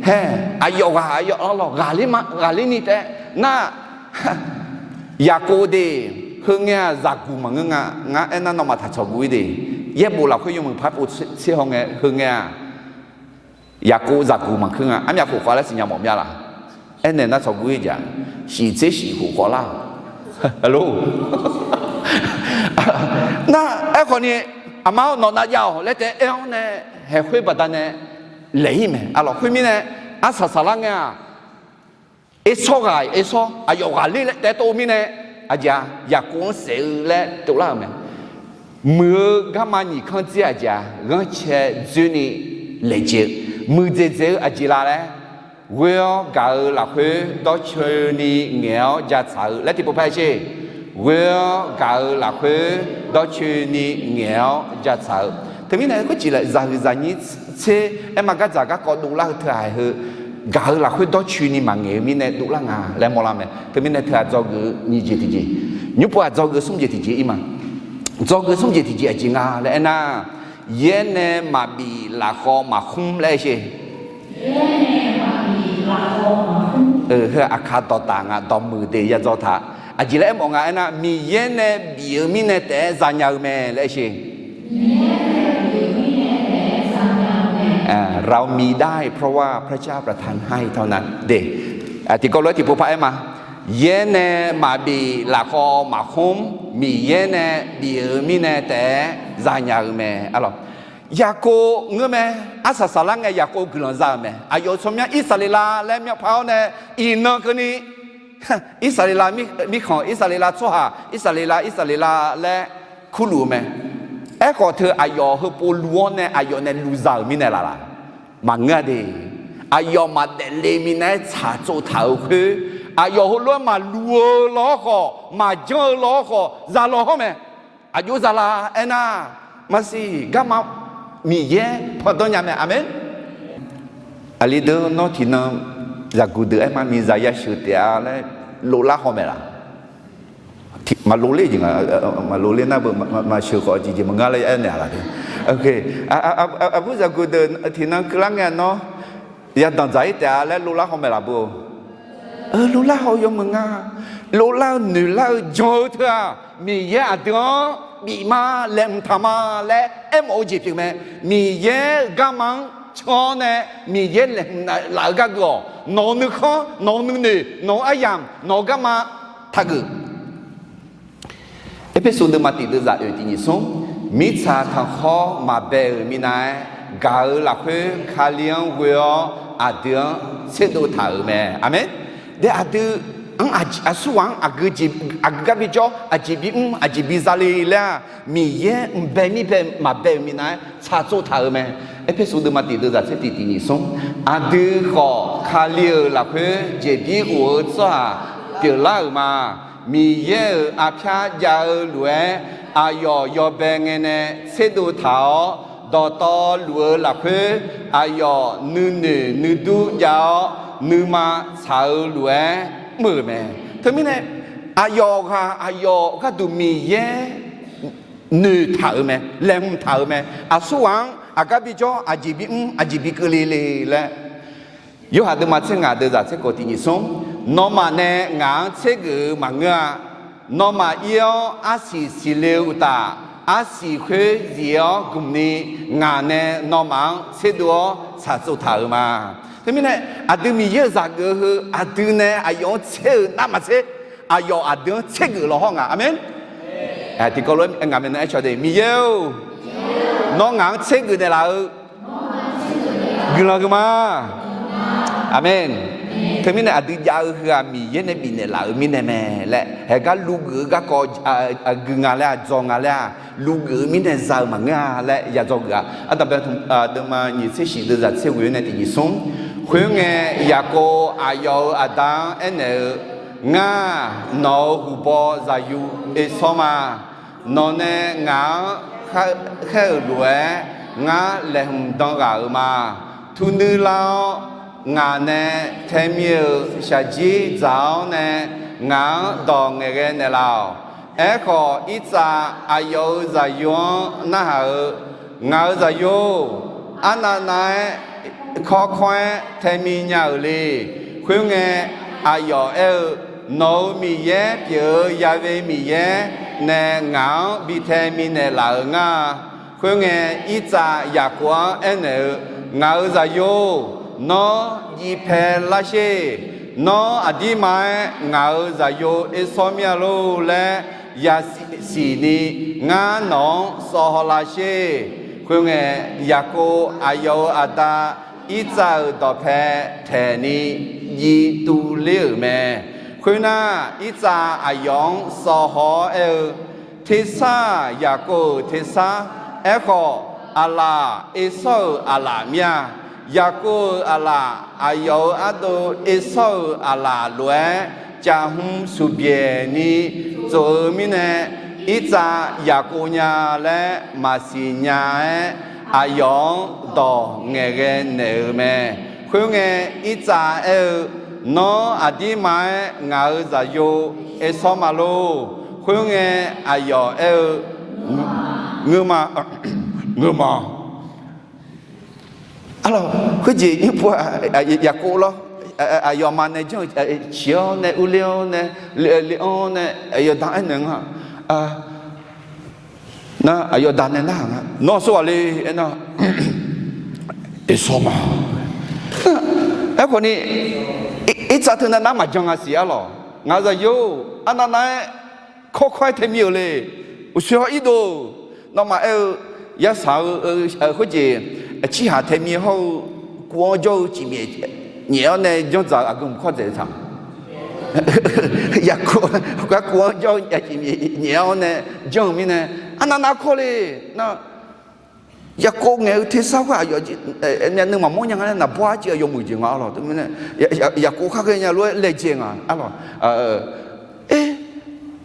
Haer, aqyawf ghaq aqyawf lawr, ghaqler ma, ghaqler ni taef-aer nar, Yaqkov de, heungae-aq zaqguq maqngeur nga. Ngar aernar nawmaf taq tsawqguq-ir de. Yaerbof lafkhoer yawmuiq par pov tser haw ngae heungae-aq, Yaqkov zaqguq maqkeur nga. Armyaf khof khawf laer siqnya mawf mya laq? Aernaeq nar tsawqguq-ir jeq-aq, shif tser shif khof khawf lar-awq. Nar aerkhawf ni, aqma-awr nawq nav jav-awq laer taef-aer aer-awr nae haeq khoer baqdanae laeq-ir mae. Arlawq khoermirnae, arsaq saqlar ngae-aq, Ersawr ghaq Ersawr aqyawf ghaqler laer taef-aer tov-eu mirnae, aqjeq-a, Yaqkov-anr saef-eu laer tovlar-euq mae. Muiq-eu garma nyiq kanr dzir aqjeq-a, ghanrcae dzoerni laejae-eu, muiqdzaeq dzaeq-eu aqjeq la laer, ghoe-awr gaq-eu lafkhoer dawrcoeni ngaeq-awr jatsaq-eu laer tiqpov par-aer sher. Ghoe-awr gaq-eu lafkhoer dawrcoeni ngaeq-awr jatsaq-eu. Teumirnae khoercif laer zaqhuiq zaqnyir tser aerma gardzaq garkawv dovlar-eu teughaq heu, gaq-eu lafkhoer dawrcoeni maqngaeq-eu mirnae dovlar nga laer mawrlar mae. Teumirnae teughaq dzawgeuf-eu nyiq jeq tiqjeq, nymr pov-aq dzawgeuf-eu smr jeq tiqjeq-ir ma. Dzawgeuf-eu smr jeq tiqjeq aqjeq nga laer aernar, yaer nae maqbif lafkhawv maqkhmr laer sher. Heu-aq Aqkaq dawqtaf nga, dawqmuiq de ya dzaw taq. Aqjeq laer aermawf nga aernar, Miqyaer nae bif-eu mirnae taef-aer zanya-eu mae laer sher. Aqkaq dawqtaf nga, dawqmuiq de ya dzaw taq. Aqjeq laer aermawf nga aernar, Miqyaer nae bif-eu mirnae taef-aer zanya-eu mae laer sher. เรามีได้เพราะว่าพระเจ้าประทานให้เท่านั้น de. Tiqkawv lof-aer tiqpov par-aer ma. Yaer nae maqbif lafkhawv maqkhmr, Miqyaer nae bif-eu mirnae taef-aer zanya-eu mae. Arlawq, Yaqkov ngeur mae. Arsaq saqlar ngae Yaqkov guiqlanq za-euq mae. Aqyawf-euq tsawrmyanr Irsaqleqlav laer myavpar-awr nae iqnan keuvni Irsaqleqlav mirkhanq, Irsaqleqlav tsawrhaq, Irsaqleqlav, Irsaqleqlav laer kurluf-eu mae. Aerkhawf teu aqyawf heupov luv-awr nae aqyawf nae luv za-euq mirnae laf laf? Maqngeur-a de. Aqyawf maqdaef le minav-aer tsaqtsov taq-euq khoer, aqyawf heulof-aer maqluv-eu law-awr khawf, maqjanr-eu law-awr khawf, za law hawr mae. Aqjox za la aernar, maqsiq garma Miqyaer pandanr nya mae. Aqmeq. Aqli deuq nawr tiqnan zaqguq deuq aerma miqzaq yasheuq taef-a laer lovlar haw mae laf? Maqlovler jeq nga, maqlovler nar beu maqsheuq khawf jeq jeq maqngar laer aernaeq-a laf de. Aqbur zaqguq deuq tiqnan keuvlar ngae nawr yadanq dzaq-ir taef-a laer lovlar haw mae laf beu? Lovlar haw-eu yawmuiq nga. Lovlar-eu noeqlar-eu jan-eu teu-aq, Miqyaer aqdui-anr bif ma, laeqhmq taq ma laer aermawf-eu jeq pyeuf mae. Miqyaer-euq garma-anr can-awr nae Miqyaer laeqhmq laf-eu gargeuf-awq. Nawq-euq nuikhanr, nawq-euq nuinoeq, nawq-euq aryamq, nawq-euq garma taqgeuf. Erpersu deuvma tiq deuvzaq oeq tiq nyiq smr, mirtsaq tanqkhawr maqbae-euq minav-aer gaq-euq lafkhoer Kali-anr ghoe-awr aqdui-anr tserdov taq-euq mae. Aqmeq. De aqdui-anr aqsur ghaq-anr aqgeu gar bijawr, aqjeq bimr, aqjeq biza le laer-aq, Miqyaer mqbae mirbae maqbae-euq minav-aer tsaqtsov taq-euq mae. Erpersu deuvma tiq deuvzaq tser tiq tiq nyiq smr, aqdui khawf Kali-euq lafkhoer jeqbir of-eu tsawrhaq pyeuflar-euq ma. Miqyaer-euq arpyar jav-eu lof-aer, aqyawf yawbae ngae nae tserdov taq-awr, dawqtawvluf lafkhoer aqyawf nuinoeq nuidur jav-awr, nuima tsaq-eu lof-aer mr-euq mae. Teumirnae, aqyawf ghaq aqyawf gharduq Miqyaer noeqtaq-euq mae, laeqhmq taq-euq mae. Aqsur ghaq-anr aqgar bijawr, aqjeq bimr, aqjeq bikeuv le le laer. Yorhaq deuvma tser ngaq deuvzaq tser khof tiq nyiq smr, nawmaf nae ngaq-anr tsergeuf-eu maqngeur-a. Nawmaf ir-awr arsiq siqle-eu uqtaf, arsiq khoer zif-awr gmq ni ngaq nae nawmaf-anr tserdov-awr tsaqtsov taq-euq ma. Teumirnae, aqdui Miqyaer-euq zaq geuf-eu heu aqdui nae aqyawf-anr tser-euq navmaqtser, aqyawf aqdui-anr tsergeuf law hawr nga. Aqmeq. Tiqkawv lof-aer ngaq maeqnan aer caw de, Miqyaer-or, nawr ngaq-anr tsergeuf naeqlaf-eu guiqlanq geuq ma. Aqmeq. Teumirnae aqdui jav-eu heu-aq Miqyaer nae bifnaeq laf-euq mirnae mae laer haegar luvgeuf-eu garkawv gui nga laer-aq, dzaw nga laer-aq, luvgeuf-eu mirnae za-eu maqngeur-a laer ya dzaw geuf-a. Ardanqbae deuvma nyiq tser shif deuvzaq tser ghoe-awr nae tiq nyiq smr, khoerngae Yaqkov aqyawf-euq aqda-anr aernaeq-eu, Ngar nawq-euq huqbaw zaqyo Ersawr ma. Nawq nae ngaq-anr khaer-euq lof-aer ngar laeqhmq dan ghaq-euq ma. Turnuir lar-awr, ngaq nae taemir-euq shaqjir dzaq-awr nae ngaq-anr dawq ngaeqghae naeqlaf-awq. Aerkhawf, Irtsav aqyawf-euq zaqyo-anr narhaq-eu, Ngaq-euq zaqyo-or, arnav nav-aer kawrkawr-aer taemi nya-euq le. Khoerngae, aqyawf aer-eu, Nawq-euq Miqyaer pyeuf-eu Ya'we Miqyaer nae ngaq-anr bi tae minaeq laf-euq ngar-a. Khoerngae, Irtsav Yaqkov-anr aernaeq-eu, Ngaq-euq zaqyo-or, nawr jiv pae lar sher. Nawr aqdirma-aer ngaq-euq zaqyo Ersawr mir-a lor laer yasiq ni, ngar nawq-anr sawv haw lar sher. Khoerngae, Yaqkov aqyawf-euq aqda Irtsav-euq dawqpae taeq ni jiv tuv ler-euq mae. Khoernar, Irtsav aqyawf-anr sawv haw-awr aer-eu, Tersar-aq, Yaqkov-euq tersar, aerkhawf, aqlaf Ersawr-euq aqlaf mir-a. Yaqkov-euq aqlaf aqyawf-euq ardov Ersawr-euq aqlaf lof-aer caf hmq suqbyaeq ni tsof-eu mirnae, Irtsav Yaqkov nya laer maqsiq nya-aer, aqyawf-anr dawq ngaeqghae naeq-euq mae. Khoerngae, Irtsav aer-eu, Nawr aqdirma-aer ngaq-euq zaqyo Ersawr ma lor. Khoerngae, aqyawf aer-eu, Ngeurma, ngeurma. Arlawq, khoerjeq nymr pu-aq, Yaqkov lawr, aqyawfmaf nae janr-eu ciq-awr nae urler-awr nae, le-anr nae aqyawf da aernaeq nga. Nar aqyawf da nae nar-aq nga, Nawr sawr ghaq le aernar, Ersawr ma. Aerkhawf ni, Irtsav teunav nar maqjan nga siq arlawq. Ngaq-euq zaqyo-or, arnav nav-aer kawrkawr-aer taemi-euq le. Uqshoe hawr irdov-eu, nawmaf aer-eu, yasaq-eu khoerjeq, aqcirhaq taemi hawr-eu, kuv-anr jawr-eu cifmyaef nyaef-awr nae janrdzaq-eu aqgeu mq kawr dzaeq-eu taq. Yaqkov, kuv-anr jawr-eu cifmyaef nyaef-awr nae janr-eu mirnae, arnav nav kawr le. Nar Yaqkov ngaeq-eu tersar khoer aqyawf, nuima mawrnya nga nae naqbawr arciv-eu yawmuiq jeq nga arlawq. Teumirnae, Yaqkov khar ghaenya lof-aer laejae nga arlawq.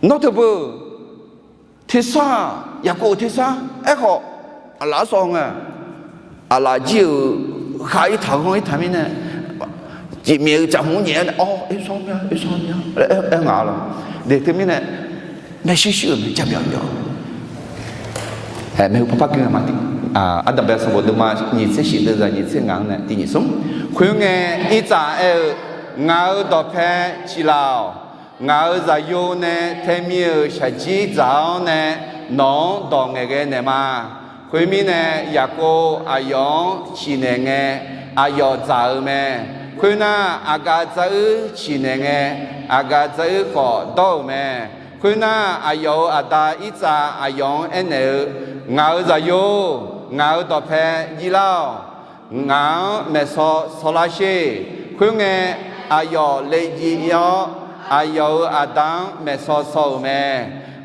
Nawr teubeu tersar-aq, Yaqkov-euq tersar, aerkhawf, aqlaf-anr sawv nga. Aqlaf jir-euq khav-ir taq ghanr-ir taq mirnae, jeqmyaef-eu caqhmq-anr nyaef-awr nae, Awr, Ersawr mir-a, Ersawr mir-a laer aer nga arlawq. Teumirnae, maershuir shuir-euq mae, jabyav byawq-eu mae. Maeqhu parpar gui-a ma, Ardanqbae sanqbof deuvma nyiq tser shif deuvzaq nyiq tser ngaq-anr nae tiq nyiq smr. Khoerngae, Irtsav aer-eu, Ngaq-euq dawqpae ciqlaf-awq. Ngaq-euq zaqyo nae taemi-euq shaqjir dzaq-awr nae nawq-anr dawq ngaeqghae naeq ma. Khoermirnae, Yaqkov aqyawf-anr ciqnaeq ngae, aqyawf dzaq-eu mae. Khoernar, aqgaf dzaruir ciqnaeq ngae, aqgaf dzaruir khawf dawr-euq mae. Khoernar, aqyawf-euq aqda Irtsav aqyawf-anr aernaeq-eu, Ngaq-euq zaqyo-or, ngaq-euq dawqpae jir lar-awq. Ngaq-anr maeqsaw saw lar sher. Khoerngae, aqyawf le jir-awr, aqyawf-euq aqda-anr maeqsaw saw-euq mae.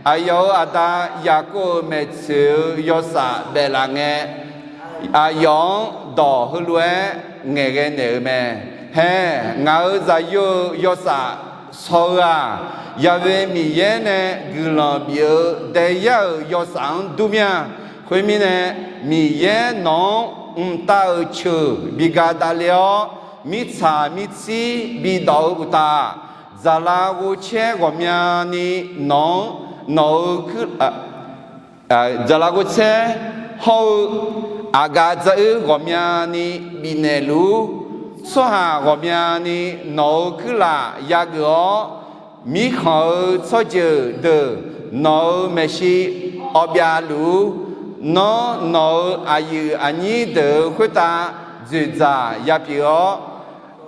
Aqyawf-euq aqda Yaqkov-euq maeqtsoeq-eu yawsaf baef laf ngae, aqyawf-anr dawq heulof-aer ngaeqghae naeq-eu mae. Hae, ngaq-euq zaqyo-eu yawsaf saw-eu-aq, Yaqve Miqyaer nae guiqlanq bif-eu daeyar-euq yawsaf-anr dur mir-a. Khoermirnae, Miqyaer nawq-anr mqtav-euq ceuq bi ga davle-awr, mirtsaq mirtsir bidawq-eu uqtaf, dzaqlaf ghovcaer ghawqmyani nawq-anr, nawq-eu kuir, dzaqlaf ghovcaer hawr-eu aqgaf dzaruir ghawqmyani bifnaeq luf-ur. Tsawrhaq ghawqmyani nawq-euq kuirlaf yageuf-awr, mirkhanq-eu tsawrjeuq deuq nawq-euq maeqshi awv byav luf-ur. Nawr nawq-euq aqyuif aqnyir deuq-euq khoertav dzoeqdzaq yapyeuf-awr,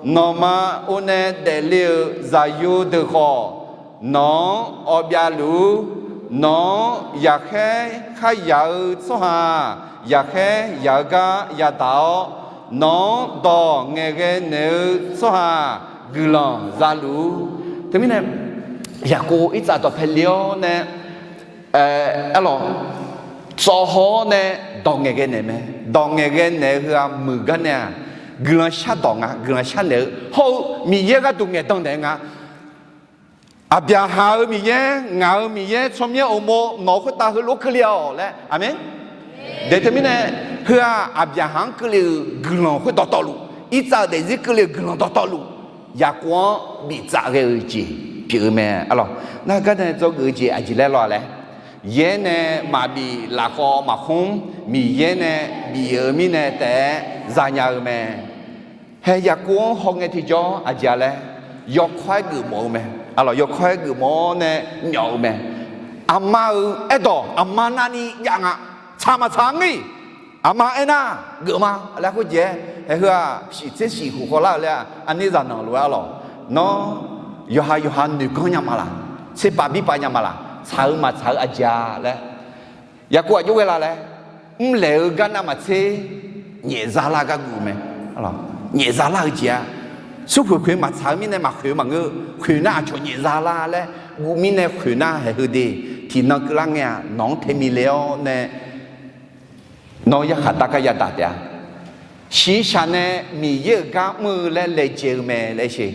nawqma or nae daefle-euq zaqyo deuq khawf, nawq-anr awv byav luf-ur. Nawq-anr yaqkhaer kharyaq-eu tsawrhaq-aq, yaqkhaer yaq-eu gar yadaq-awr, nawq-anr dawq ngaeqghae naeq-eu tsawrhaq-aq, guiqlanq za luf-ur. Teumirnae, Yaqkov Irtsav dawqpae le-awr nae, arlawq, tsawv haw-awr nae dawq ngaeqghae naeq mae. Dawq ngaeqghae naeq-eu heu-aq muiq gar nae-aq, guiqlanq shardawq nga, guiqlanq sharnaeq-eu hawr-eu Miqyaer gharduq ngaeqdan naeq-eu nga. Aqbyaqhaq-euq Miqyaer, ngaq-euq Miqyaer, tsawrmyanr uqmov nawq-euq khoertav heulof-aer keuvle-awq laer. Aqmeq. Daeq teumirnae, heu-aq Aqbyaqhaq-anr keuvle-euq guiqlanq khoer dawqtawvluf, Irtsav-euq daefzir keuvle-euq guiqlanq dawqtawvluf, Yaqkov-anr biftsaf ghae-eu jeq pyeuf-eu mae. Arlawq, nar gar nae dzawgeuf-eu jeq aqjeq laer lawr-a laer, yaer nae maqbif lafkhawv maqkhmr, Miqyaer nae bif-euq mirnae taef-aer zanya-eu mae. Hae, Yaqkov-anr hawngae tiqjawr aqjeq-a laer, yawkawr-aer geufmawf-eu mae. Arlawq, yawkawr-aer geufmawf-awr nae myawf-eu mae. Aqma-euq aerdawq aqma navni jav nga. Tsaq maqtsaq-a ngir. Aqma aernar, geufma laer khoerjeq-aer, haeheu-aq shif tser shif khof khawvlar-eu laer-aq, arnir zaqnanq lof-aer arlawq, nawr yawqha yawqha noeqganr nya ma laq, tserpav birpav nya ma laq, tsaq-eu maqtsaq-eu aqjeq-a laer, Yaqkov aqjox ghae la laer, mrlaeq-eu gar navmaqtser nyaef zalar gar guv mae. Nyaef zalar-eu jeq-a, smrkhoeq khoeq maqtsaq-eu mirnae maqkhoeq-eu maqngeur, khoeq nar aqcawq nyaef zalar laer guv mirnae khoeq nar haeheu de, tiqnan keuvlar ngae-aq nawq-anr tae mile-awr nae, nawr yarkhaq dar gar yadaq taef-a. Shiqshaq nae Miqyaer-euq gar mr-eu laer laejae-eu mae laer sher.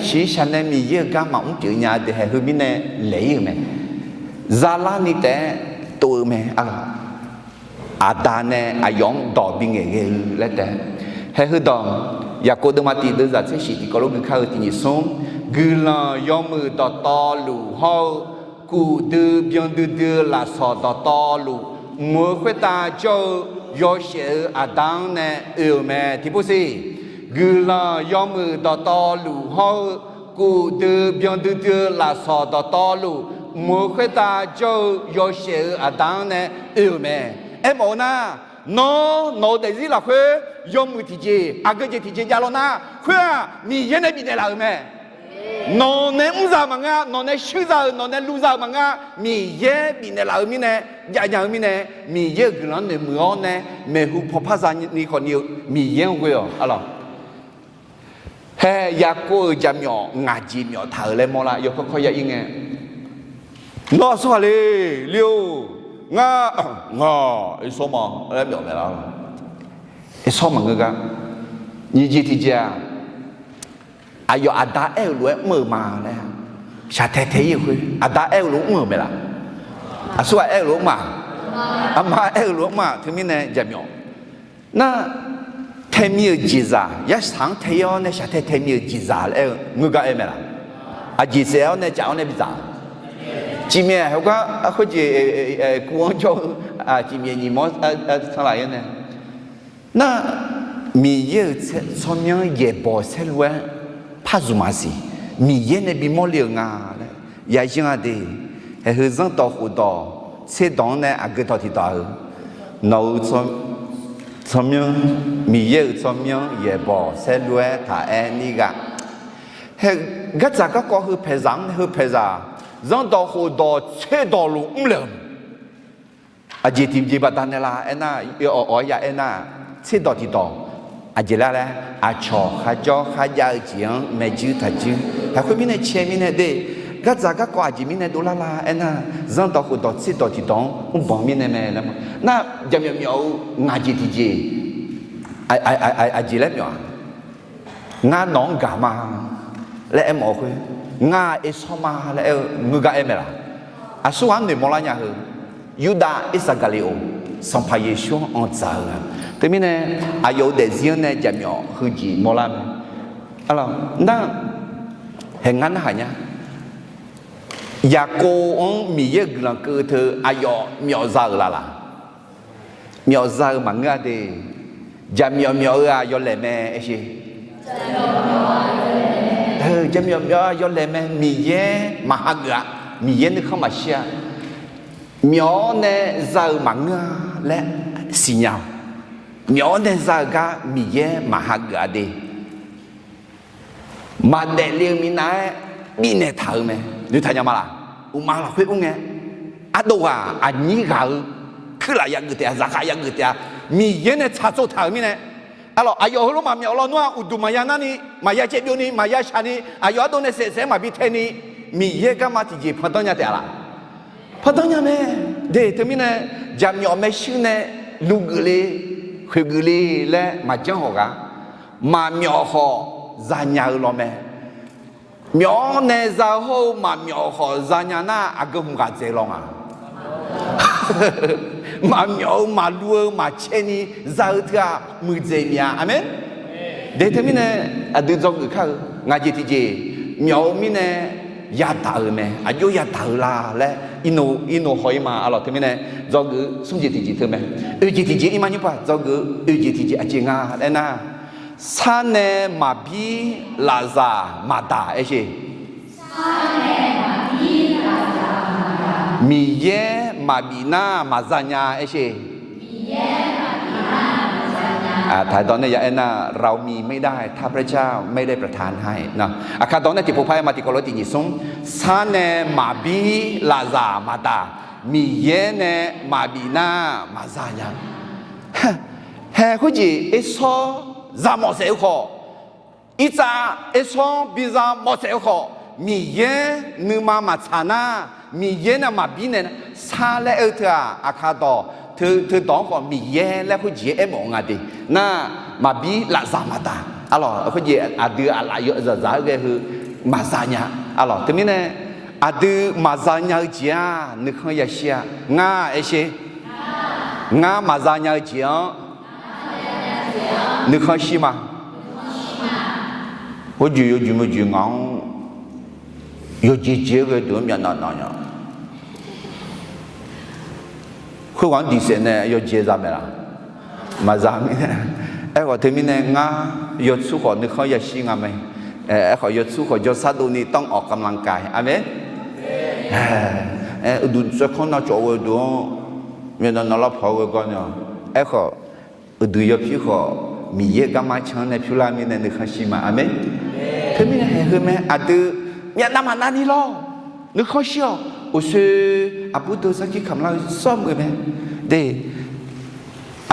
Shiqshaq nae Miqyaer-euq gar maqmr pyeuf nya de, haeheu mirnae laeq-ir-euq mae. Zalarni taef-aer tov-eu mae. Aqda nae aqyawf-anr dawq bingaeq ghae-eu laer taef. Haeheu dawq, Yaqkov deuvma tiq deuvzaq tser shif tiqkawv lof gui kar-eu tiq nyiq smr, guiqlanq yawmuiq dawqtawvluf hawr-eu, kuf dui byan duidui-eu lafsawq dawqtawvluf mq-eu khoertav jawr-eu yawshaef-eu Aqda-anr nae oe-euq mae. Tiqpov siq, guiqlanq yawmuiq dawqtawvluf hawr-eu, kuf dui byan duidui-eu lafsawq dawqtawvluf mq-eu khoertav jawr-eu yawshaef-eu Aqda-anr nae oe-euq mae. Aermawf-eu nar, nawr nawq-eu daefzir lafkhoer yawmuiq tiqjeq, aqgeu jeq tiqjeq jav law nar, khoer-aq Miqyaer nae bifnaeq laf-euq mae. Nawq nae mr za-euq maqngeur-a, nawq nae shuir za-euq, nawq nae lu za-euq maqngeur-a, Miqyaer bifnaeq laf-eu mirnae, jav nya-eu mirnae, Miqyaer-euq guiqlanq-anr noeqmuiq-awr nae, maeqhu pawpar za ni khawf ni-eu Miqyaer-anr ghoe-awq. Arlawq, hae, Yaqkov-euq jaqmyawf ngaq jeq myawf taq-euq laer mawrlar, yawkawr kawr ya-ir ngae, nawr aqsurghaq le, le-or, ngar, ngaq, ersawr ma laer myawf mae lar. Ersawr maqngeur gar, nyiq jeq tiqjeq-aq, aqyawf aqda aer-euq lof-aer mr-euq ma laer, shaqtae tae-ir-eu khoer aqda aer-eu lof-aer mr-euq mae laf? Aqsurghaq aer-eu lof-aer mr-aq, aqma aer-eu lof-aer mr-aq, teumirnae jaqmyawf nar, taemi-euq jeqzaq, yarsaq-anr tae-ir-awr nae shaqtae taemi-euq jeqzaq laer aer-eu ngeur gar aer mae laf? Aqjeq saef-awr nae caf-awr nae bidzaq, cifmyaef heugar khoerjeq, kuv-anr jawr-eu cifmyaef nyiq mawr sanqlaf-ir nae, nar, Miqyaer-euq tsawrmyanr yaeqbawq saerlu-aer par zmq maqsiq, Miqyaer nae bimawr le-euq nga laer yayanr-a de. Haeheu zanrdawq khofdawq tserdawq-anr nae aqgeu dawq tiqdawq-eu, nawq-euq tsawrmyanr, Miqyaer-euq tsawrmyanr yaeqbawq saerlu-aer taq aer nir ghaq, hae, gardzaq garkawv heu paeqzaq-anr nae heu paeqzaq, zanrdawq khofdawq tserdawq luf mrlaeq-eu mae. Aqjeq tiqjeq baqdanae la aernar, awq-awq-aer ya aernar, tserdawq tiqdawq, aqjeq lar laer, aqcawq kharjawr kharjav-eu jeq-anr maeqjuir taqjuir. Haiq khoermirnae cae mirnae de, gardzaq garkawv aqjeq mirnae dovlar la aernar, zanrdawq khofdawq tserdawq tiqdawq-anr mrbanq mirnae mae laer ma. Nar, jaqmyawf myawf-eu ngaq jeq tiqjeq, aqjeq laer myawf-aq, ngar nawq-anr gaq ma laer aermawf-eu khoer, ngar ersawr ma laer aer-eu ngeur gar aer mae laf? Aqsurghaq-anr noeqmawr lar nya heu, Yurdav Irsaqgaqliqoq, Sanqpaq Yeqsur-anr anqdzaq-eu nga. Teumirnae, aqyawf-euq daefzir-anr nae jaqmyawf heujeq mawrlar mae. Nar, haeq ngar narhaq nya, Yaqkov-anr Miqyaer-euq guiqlanq keuv teu aqyawf myawf za-euq laf laf? Myawf za-eu maqngeur-a de. Jaqmyawf myawf-eu-aq yawlaeq mae, aer sher. Jaqmyawf myawf-eu-aq yawlaeq mae. Miqyaer maqhageuf-a. Miqyaer nuikhanr maqshir-a. Myawf-awr nae za-eu maqngeur-a laer siqnya-awq. Myawf-awr nae za-eu gar Miqyaer maqhageuf-a de. Maqdaef le-eu minav-aer bifnaeq taq-euq mae. Noeqtaq nya ma laf? Uqma lafkhoer ur ngae, ardov ghaq aqnyir ghaq-eu kuirlaf yageuf taef-a, zaqkhav yageuf taef-a, Miqyaer nae tsaqtsov taq-euq mirnae, arlawq, aqyawf heulof maqmyawf lawnmr-aq, uqduq maqya narni, maqya caevbyovni, maqya shaqni, aqyawf ardov nae saef saef-aer maqbi taeni, Miqyaer garma tiqjeq pandanr nya taef-a laf? Pandanr nya mae. De, teumirnae, jaqmyawf maershuir nae luv geufle, khoeq geufle laer maqjanr hawq ghaq, maqmyawf khawf zanya-eu law mae. Myawf-awr nae za-eu hawr-eu maqmyawf khawf zanya nar, aqgeu hmq ghaq dzaeq law nga. Maqmyawf-eu maqluv-eu maqcaev ni za-eu teu-aq, muiqdzaeq miq-a. Aqmeq. De, teumirnae, aqdui dzawgeuf kar-eu ngaq jeq tiqjeq myawf-eu mirnae, yadaq-euq mae. Aqjox yadaq-eu la laer irnov haw-ir ma. Arlawq, teumirnae dzawgeuf-eu smr jeq tiqjeq teu mae. Oeq jeq tiqjeq ir ma nymr paq dzawgeuf-eu oeq jeq tiqjeq aqjeq nga laer nar, sar nae maqbir lafzaq maqdaq aer sheq. Miqyaer maqbif nar maqza nya aer sheq. Taqdawq nae ya aer nar, เรามีไม่ได้ ถ้าพระเจ้าไม่ได้ประทานให้ nar. Aqkar dawq nae tiqpov par aer ma, tiqkawv lof tiq nyiq smr. Sar nae maqbir lafzaq maqdaq, Miqyaer nae maqbif nar maqza nya. Hae khoerjeq aer sawr za mawf saef-eu khawf, irtsav aer sawr biza mawf saef-eu khawf, Miqyaer nuima maqtsaq nar, Miqyaer nae maqbir nae sar laer aer-eu teu-aq, aqkar dawq teu dawq-anr khawf Miqyaer laer khoerjeq aermawf nga de. Nar, maqbir lafzaq maqdaq. Arlawq, khoerjeq aqdui aqlaf yawzaq zaq-aer ghae heu maqza nya. Arlawq, teumirnae aqdui maqza nya-eu jeq-aq nuikhanr yashir-a. Ngar aer sher. Ngar maqza nya-eu jeq-anr nuikhanr shir ma. Khoerjeq yawjeq meujeq ngaq-anr yawjeq jeq-aer ghae deuq-anr myavnav nav nya. Khoerghaq-anr diq saef nae yawjeq za mae laq? Maqza mirnae. Aerkhawf teumirnae ngar yawtsur khawf nuikhanr yashir nga mae. Aerkhawf yawtsur khawf jawrsar dovni ต้องออกกำลังกาย aqmeq. Uqduq tsawrkanr navcawv ghae deuq-anr myavnav nav lavpaq-aer ghae gar nae-awq. Aerkhawf uqduq yawpyur khawf Miqyaer garma can nae pyur lar mirnae nuikhanr shir ma. Aqmeq. Teumirnae haeq heu mae, aqdui myavnav maqnav ni lawr. Nuikhanr shir-awq. Uqshoe aqbur deuq sarkir kamq lar-eu sawr muiq mae. De,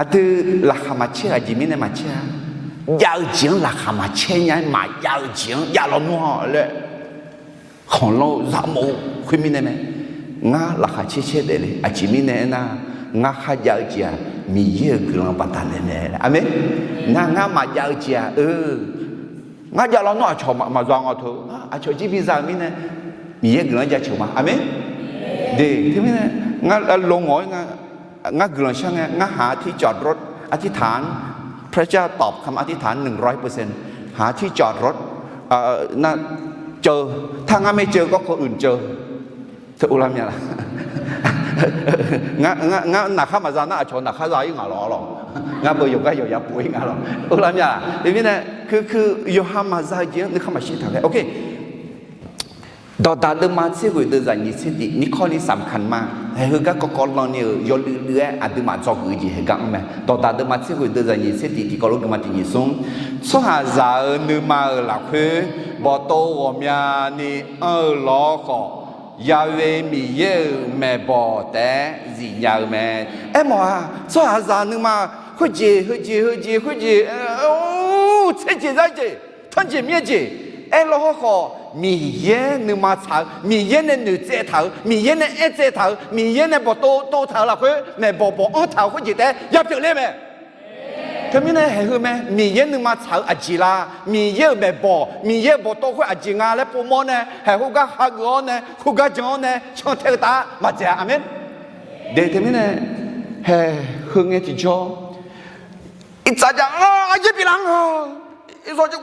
aqdui laqkhaq maqcaer-eu aqjeq mirnae maqcaer-a. Jav-eu jeq-anr laqkhaq maqcaer nya-aer maqjav-eu jeq-anr jav lawnmr-awq laer khanqlanr-eu zaqmawf-eu khoermirnae mae. Ngar laqkhaq caer caer daefle. Aqjeq mirnae aernar, ngar kharjav-eu jeq-aq Miqyaer-euq guiqlanq baqdanae mae. Aqmeq. Nar ngar maqjav-eu jeq-aq, eu, ngar jav lawnmr aqcawq maqza nga teu. Aqcawq jir biza-eu mirnae Miqyaer guiqlanq jaceuq ma. Aqmeq. De, teumirnae ngar lo ngawq-aer nga, ngar guiqlanq shar ngae, ngar หาที่จอดรถ อธิษฐาน พระเจ้าตอบคำอธิษฐาน หนึ่งร้อยเปอร์เซ็นต์ หาที่จอดรถ nar, ceuv, tar ngar maer ceuv garkawv uiq ceuv. Teu uvlar mya laq? Ngar naqkhar maqza nar aqcawq naqkhar za-ir ngaq lawq lawq. Ngar beu yawqgar yawqya pov-ir nga lawq. Uvlar mya laq? Teumirnae, keu, keu, yawqha maqza-eu jeq-anr nuikhanr maqshir taq ghae. Ok. Dawqdaq deuvma tser ghoeq deuvzaq nyiq tser tiq, ข้อนี้สำคัญมาก haeq heugar kawvkawv lan ni-euq yawluiv luiv-aer aqduimaf dzawgeuf-eu jeq haeq gar anr mae. Dawqdaq deuvma tser ghoeq deuvzaq nyiq tser tiq, tiqkawv lof geufma tiq nyiq smr. Tsawrhaqzaq-euq nuima-euq lafkhoer bawqtov ghawqmyani anr-eu lawr khawf, Ya'we Miqyaer-euq maeqbawq taef-aer zifnya-eu mae. Aermawf-aq, tsawrhaqzaq nuima khoerjeq heujeq heujeq khoerjeq, tser jeq zar jeq, tanrjeq myaer jeq, aerlawr hawr khawf, Miqyaer nuima tsaq-eu, Miqyaer nae noeqtsaev taq-euq, Miqyaer nae aertsaev taq-euq, Miqyaer nae bawqtov tov taq-euq lafkhoer maeqbawq bawq anr taq-euq khoerjeq taef-aer yapyeuf ler mae. Teumirnae haeq heu mae, Miqyaer nuima tsaq-eu aqjeq la, Miqyaer-euq maeqbawq, Miqyaer-euq bawqtov khoer aqjeq nga laer povmawr nae haeq khoergar hageuf-awr nae, khoergar jan-awr nae cantae-eu taf maqdzaeq-a. Aqmeq. De, teumirnae haeq heu ngae tiqjawr, iqtsaq ja-anr aqyaer biflaf-anr-a, iqzawr ja,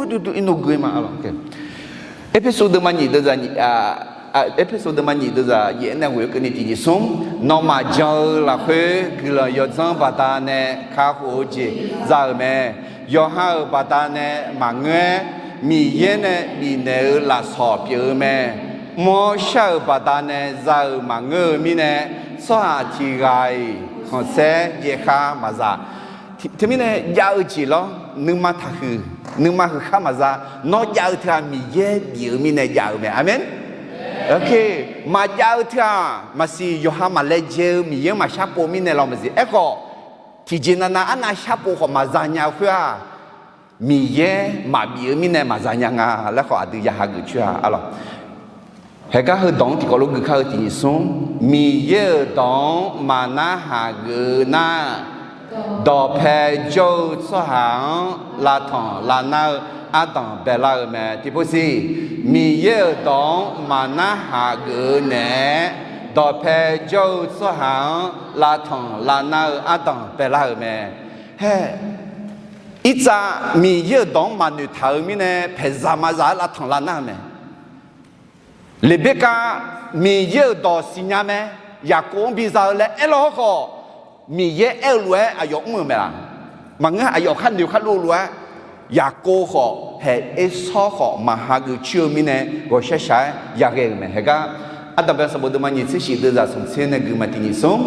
duidui irnov gui ma. Erpersu deuvma nyiq deuvzaq, Erpersu deuvma nyiq deuvzaq yaef-aer nae ghoeq-eu keuvni tiq nyiq smr. Nawmaf jan-eu lafkhoer guiqlanq yawdzanr baqdanae kakhof-eu jeq za-euq mae. Yawqha-euq baqdanae maqngeur-aer, Miqyaer nae bifnaeq-eu lafsawq pyeuf-eu mae. Mr-awr shar-euq baqdanae za-euq maqngeur-eu mirnae, tsawrhaq tiq ghaq-iq khanqsaer jaev khav maqza. Teumirnae jav-eu jeq lawr, nuima taqhuiq, nuima huiq khar maqza. Nawr jav-eu teu-aq Miqyaer bif-eu mirnae jav-eu mae. Aqmeq. Maqjav-eu teu-aq maqsiq, yawqha maqlaejae-eu Miqyaer-anr maqshar pov mirnae lawr maqsiq. Aerkhawf, tiqjeq navnav arnav sharpov khawf maqza nya-eu khoer-aq, Miqyaer maqbif-eu mirnae maqza nya nga laer khawf aqdui ya hageuf coer-a. Arlawq, haeqgar heudawq-anr tiqkawv lof gui kar-eu tiq nyiq smr. Miqyaer-euq dawq-anr maqnarhaq geuf-eu nar, dawqpae jawr-eu tsawrhaq-anr lavtanq lavnar-eu ardanq baelar-eu mae. Tiqpov siq, Miqyaer-euq dawq-anr maqnarhaq geuf-eu naeq-aer, dawqpae jawr-eu tsawrhaq-anr lavtanq lavnar-eu ardanq baelar-euq mae. Hae, irtsav Miqyaer-euq dawq-anr maqnoeq taq-euq mirnae paeqzaq maqzaq-aer lavtanq lavnar-eu mae. Leqbirkav Miqyaer-euq dawq siqnya mae, Yaqkov-anr biza-eu laer aerlar-awr khawf, Miqyaer aer-eu lof-aer aqyawf mr-euq mae laq? Maqngeur, aqyawf khar noeq khar lov-eu lof-aer, Yaqkov khawf haeq Ersawr khawf maqha geuf coer-eu mirnae ghawqshaq shaq-aer yaghae-euq mae. Haeqgar Ardanqbae sanqbof deuvma nyiq tser shif deuvzaq smq tser nae guima tiq nyiq smr.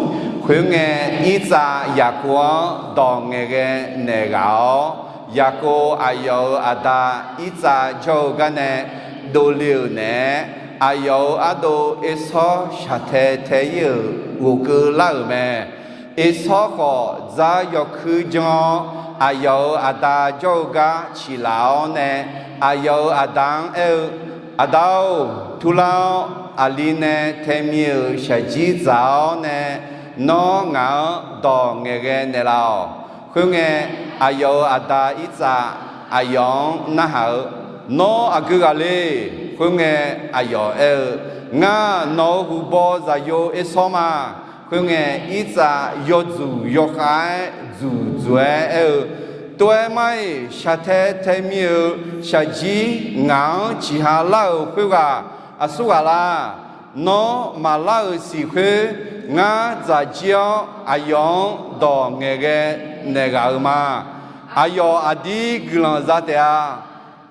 Khoerngae, Irtsav Yaqkov-anr dawq ngaeqghae naeq ghaq-awr, Yaqkov aqyawf-euq aqda Irtsav jawr-eu gar nae dovle-euq naeq-aer, aqyawf-euq ardov Ersawr shaqtae tae ir-euq ghofkeuv lar-euq mae. Ersawr khawf dzar yawkuir janr-awr, aqyawf-euq aqda jawr-eu gar ciqlaf-awr nae, aqyawf-euq aqda-anr aer-eu, Aqda-or, turlar-awr, aqli nae taemir-euq shaqjir dzaq-awr nae, nawr ngaq-anr dawq ngaeqghae naeqlaf-awq. Khoerngae, aqyawf-euq aqda Irtsav aqyawf-anr narhaq-eu, Nawr aqgeu ghaq le? Khoerngae, aqyawf aer-eu, Ngar nawq-euq huqbaw zaqyo Ersawr ma. Khoerngae, Irtsav yawdzuq yawkhav-aer dzuqdzuq-aer aer-eu, Tov-aer mar-iq, shaqtae taemir-euq shaqjir ngaq-anr ciqha lar-euq khoerghaq aqsurghaq la? Nawr maqlar-euq siq khoer, ngar dzaqjir-awr aqyawf-anr dawq ngaeqghae naeq ghaq-euq ma. Aqyawf aqdir guiqlanq za taef-a.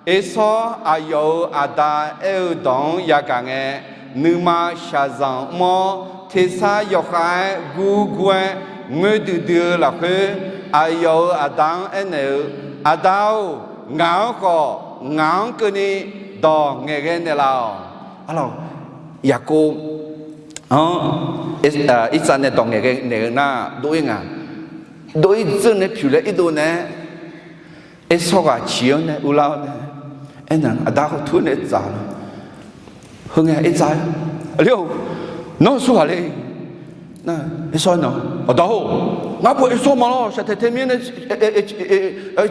Ersawr aqyawf-euq aqda aer-eu dawq-anr yagaq ngae, nuima shaqzanq mr-awr, tersar yawkhav-aer gurgur-aer ngoer duidui-eu lafkhoer, aqyawf-euq aqda-anr aernaeq-eu, Aqda-or, ngaq-anr khawf ngaq-anr keuvni dawq ngaeqghae naeqlaf-awq. Arlawq, Yaqkov-anr Irtsav nae dawq ngaeqghae naeq-eu nar dov-ir nga. Dov-ir dzeur nae pyuq laer irdov nae-aer, Ersawr ghaq ciq-anr nae urlar-awr nae, aernaeq, Aqda, khawf tur nae tsaf-awq. Khoerngae Irtsav-aer, Aqli-or, nawr aqsurghaq le? Nar, Ersawr-aer naeq, Aqda-or, ngar pov Ersawr ma lawr, shaqtae taemir nae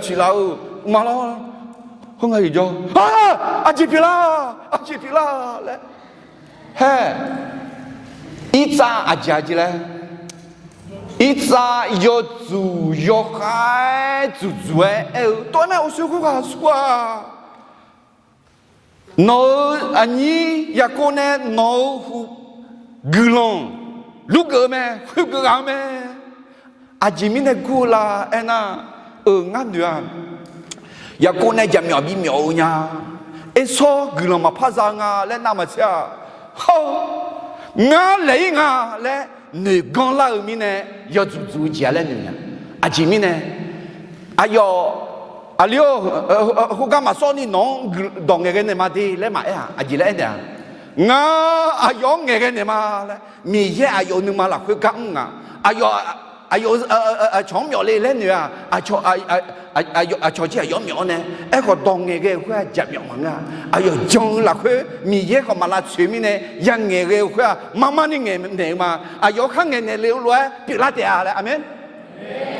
ciqlaf-eu ma lawr. Khoerngae iqjawr, Aqjeq pyeuflar, aqjeq pyeuflar laer. Hae, Irtsav aqjeq aqjeq laer, Irtsav yawdzuq yawkhav-aer dzuqdzuq-aer aer-eu, Tov-aer mar-iq, uqshoe khoerghaq aqsurghaq. Nawq-euq aqnyir Yaqkov nae nawq-euq guiqlanq lurgeuf-eu mae, khoergeuf ghaq-eu mae. Aqjeq mirnae gur-eu la aernar, euq ngar noeq-a. Yaqkov nae jaqmyawf bimyawf-eu nya. Ersawr guiqlanq maqpar za-eu nga laer navmaqtser-a. Hawr, ngar laeq-ir nga laer noeqganr lar-eu mirnae yawdzuq dzuq-eu jeq-a laer noeq nya. Aqjeq mirnae, aqyawf, Aqli-or, khoergar maqsawr ni nawq-anr dawq ngaeqghae naeq ma de laer maqaer-aq, aqjeq laer aernaeq-a. Ngar aqyawf-anr ngaeqghae naeq ma laer, Miqyaer aqyawf-euq nuima lafkhoer gar mr nga. Aqyawf, aqyawf-euq aqcawq-anr myawf le laer noeq-aq, aqcawq jir aqyawf-anr myawf-awr nae, aerkhawf dawq ngaeqghae-eu khoer-aq jaqmyawf maqngeur-a. Aqyawf jan-eu lafkhoer Miqyaer khawf maqlavtsoeq-eu mirnae, ya ngaeqghae-eu khoer-aq marmar ni ngaeq naeq-eu ma. Aqyawf khar ngaeq naeq le-eu lof-aer pyeuflar taef-a laer. Aqmeq.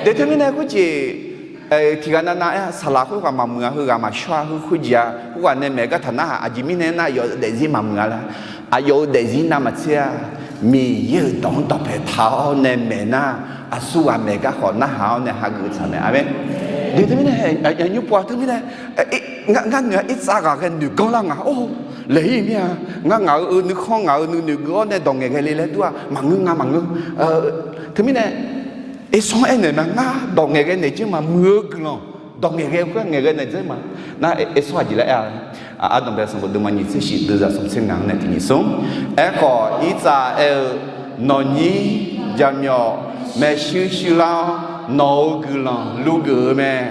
Deuq teumirnae khoerjeq, tiqghaq navnav aer-a, saqlaq khoerghaq maqmuiq-a, heughaq maqshawr-a, heu khoerjeq-a, khoerghaq nae maeq gartaq narhaq, aqjeq mirnae aernar, aqyawf-euq daefzir maqmuiq-a laer, aqyawf-euq daefzir navmaqtser-a. Miqyaer-euq dawq-anr dawqpae taq-awr nae maeq nar, aqsurghaq maeq gar khawf narhaq-awr nae hageuf tsaq mae. Aqmeq. Deuq teumirnae, nymr pov-a teumirnae, ngar noeq-a, Irtsav ghaqghae noeqganr lar nga. Or, laeq-ir mir-a. Ngar ngaq-euq nuikhanr, ngaq-euq nuinoeq geuf-awr nae dawq ngaeqghae le laer dur-aq, maqngeur nga, maqngeur. Teumirnae, Ersawr-anr aernaeq ma, ngar dawq ngaeqghae naeq dzeur ma, muiq-eu guiqlanq dawq ngaeqghae khoer ngaeqghae naeq dzeur ma. Nar, Ersawr aqjeq laer aer-a. Ardanqbae sanqbof deuvma nyiq tser shif deuvzaq smq tser ngaq-anr nae tiq nyiq smr. Aerkhawf, Irtsav aer-eu, Nawqnyir jaqmyawf maershuir shuirlar-awr, nawq-euq guiqlanq lurgeuf-eu mae.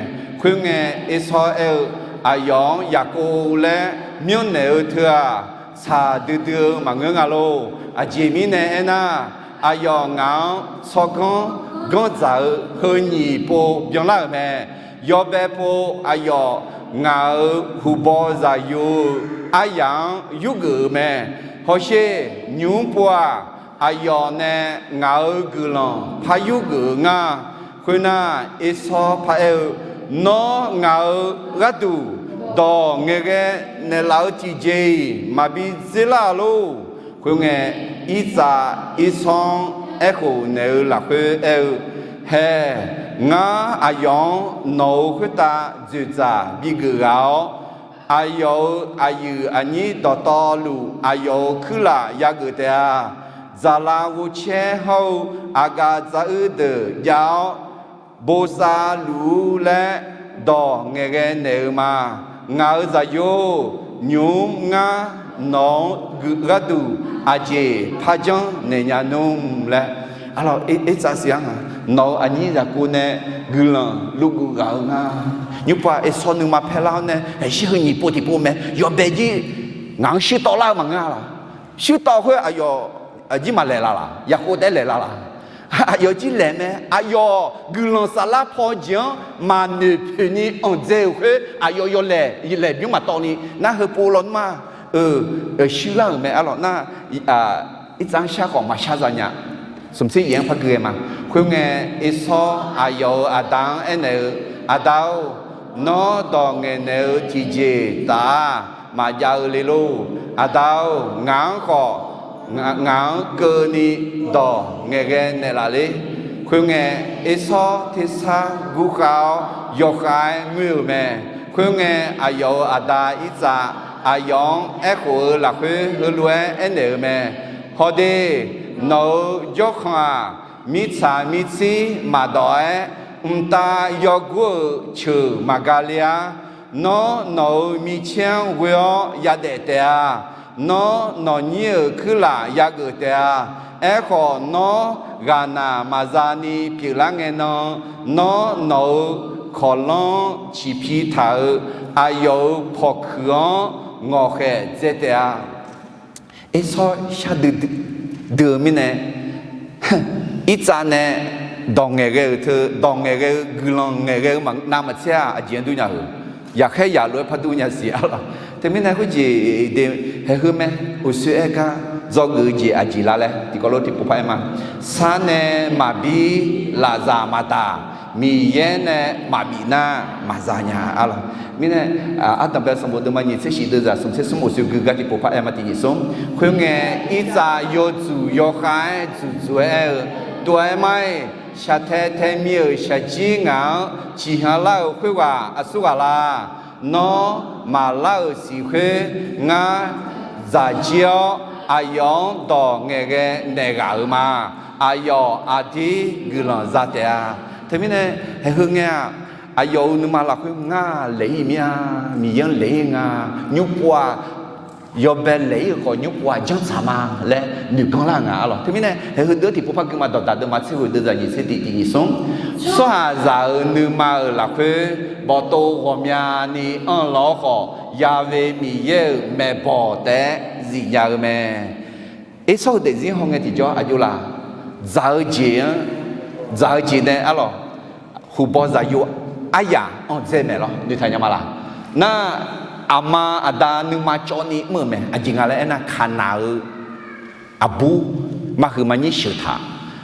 Khoerngae, Ersawr aer-eu, Aqyawf-anr Yaqkov laer myanrnaeq-eu teu-aq, tsaq duidui-eu maqngeur nga lor. Aqjeq mirnae aernar, aqyawf ngaq-anr tsawrganr ganr dzaq-eu heu nyiq pov byanlar-euq mae. Yawbae pov aqyawf ngaq-euq huqbaw zaqyo-eu aryaq-anr yurgeuf-euq mae. Hawsher, nymq-mr pov-aq, aqyawf nae ngaq-euq guiqlanq par yurgeuf-eu ngar. Khoernar, Ersawr paraer-eu, Nawr ngaq-euq gharduq dawq ngaeqghae naeqlaf-eu tiqjeq-iq maqbi dzerlar-a lor. Khoerngae, Irtsav Ersawr-anr aerkhof naeq-eu lafkhoer aer-eu, Hae, ngar aqyawf-anr nawq-euq khoertav dzoeqdzaq bigeuf ghaq-awr, Aqyawf-euq aqyuif aqnyir dawqtawvluf aqyawf-euq kuirlaf yageuf taef-a. Dzaqlav ghovcaer hawr-eu aqgaf dzaq-uir deuq jav-awr, bosav luf-ur laer dawq ngaeqghae naeq-eu ma. Ngaq-euq zaqyo-or, nymq-mr ngar nawq-anr guiq gharduq aqjeq parjanr naeq nya nmr laer, arlawq, Ertsav siq-anr-aq, nawq-euq aqnyir zaqkov nae guiqlanq luvguv ghaq-eu nga. Nymrpov-aq, Ersawr nuima paerlar-awr nae, aqshir heu nyiq pov tiqpov mae, yawbae jir ngaq-anr shuir tawv lar-eu maqngeur-a laq. Shuir tawv khoer aqyawf jir maqlaeq la laq, Yaqkov taef-aer laeq la laq. Aqyawf jir laeq mae. Aqyawf guiqlanq saflar paw jeq-anr maqnoeq poeq ni anqdzae-euq khoer aqyawf yawlaeq laeq bymr maqtawv ni nar heupov lawnmr-aq, eu, shuir lar-euq mae. Arlawq nar, Ertsav-anr shar khawf maqshar za nya. Smq tser yaef-anr par gui ghae ma. Khoerngae, Ersawr aqyawf-euq aqda-anr aernaeq-eu, Aqda-or, nawr dawq ngaeqnaeq-eu tiqjeq taf-aq maqjav-eu le lor. Aqda-or, ngaq-anr khawf, ngaq-anr keuvni dawq ngaeqghae naeqlaf ler. Khoerngae, Ersawr tersar gurkhav-awr yawkhav-aer ngoer-euq mae. Khoerngae, aqyawf-euq aqda Ertsav aqyawf-anr aerkhof-eu lafkhoer heulof-aer aernaeq-eu mae. Hawde, nawq-euq jawrkhanq-aq, mirtsaq mirtsir maqdawq-aer, mqtav yawgur-euq ceuq maqga le-ar. Nawr nawq-euq micaer-anr ghoe-awr yadaef taef-a. Nawr nawqnyir-euq kuirlaf yageuf taef-a. Aerkhawf, nawr ghaqnaq maqza ni pyeuflar ngae nan, nawr nawq-euq kawqlanr-anr ciqpi taq-euq aqyawf-euq pawqkuiq-anr ngawqkhaeq dzae taef-a. Ersawr shardui dui-eu mirnae, Ertsav nae dawq ngaeqghae-euq teu, dawq ngaeqghae-eu guiqlanq ngaeqghae-eu nav maqtser-aq, aqjeq-anr dur nya-euq, yaqkhaer yaq lof-aer par dur nya siq-a lawq. Teumirnae khoerjeq de, haeqheu mae, uqshoe aer gar dzawgeuf-eu jeq aqjeq la laer tiqkawv lof tiqpov par aer ma. Sar nae maqbir, lafzaq maqdaq, Miqyaer nae maqbif nar maqza nya-a lawq. Mirnae, ardanqbae sanqbof deuvma nyiq tser shif deuvzaq smq tser smr uqshoe gui gar tiqpov par aer ma tiqnyiq smr. Khoerngae, Ertsav yawdzuq yawkhav-aer dzuqdzuq-aer aer-eu, Tov-aer mar-iq, shaqtae tae mir-euq shaqjir ngaq-anr ciqha lar-euq khoerghaq aqsurghaq la? Nawr maqlar-euq siq khoer ngar dzaq jir-awr, aqyawf-anr dawq ngaeqghae naeq ghaq-euq ma. Aqyawf aqdir guiqlanq za taef-a. Teumirnae, haeqheu ngae-aq, aqyawf-euq nuima lafkhoer ngar laeq-ir mir-a, Miqyaer-anr laeq-ir nga, nymrpov-aq, yawbae laeq-ir-euq khawf nymrpov-aq janrtsaq ma laer noeqganr lar-eu nga-a lawq. Teumirnae, haeqheu deuq-anr tiqpov par gui ma. Dawqdaq deuvma tser ghoeq deuvzaq nyiq tser tiq tiq nyiq smr. Tsawrhaqzaq-euq nuima-euq lafkhoer bawqtov ghawqmyani anrlawq-awr khawf, Yaqve Miqyaer-euq maeqbawq taef-aer zifnya-eu mae. Ersawr-eu daefzir hawngae tiqjawr aqjox laf? Dzaq-eu jeq-anr, dzaq-eu jeq nae-a lawq, huqbaw zaqyo aryaq anr dzae maeq lawr, noeqtaq nya ma laq? Nar, aqma aqda nuima cawv ni mr-euq mae. Aqjeq nga laer aernar, Kaqnaq-eu aqbur maqhuiq maqnyir sheuq taq.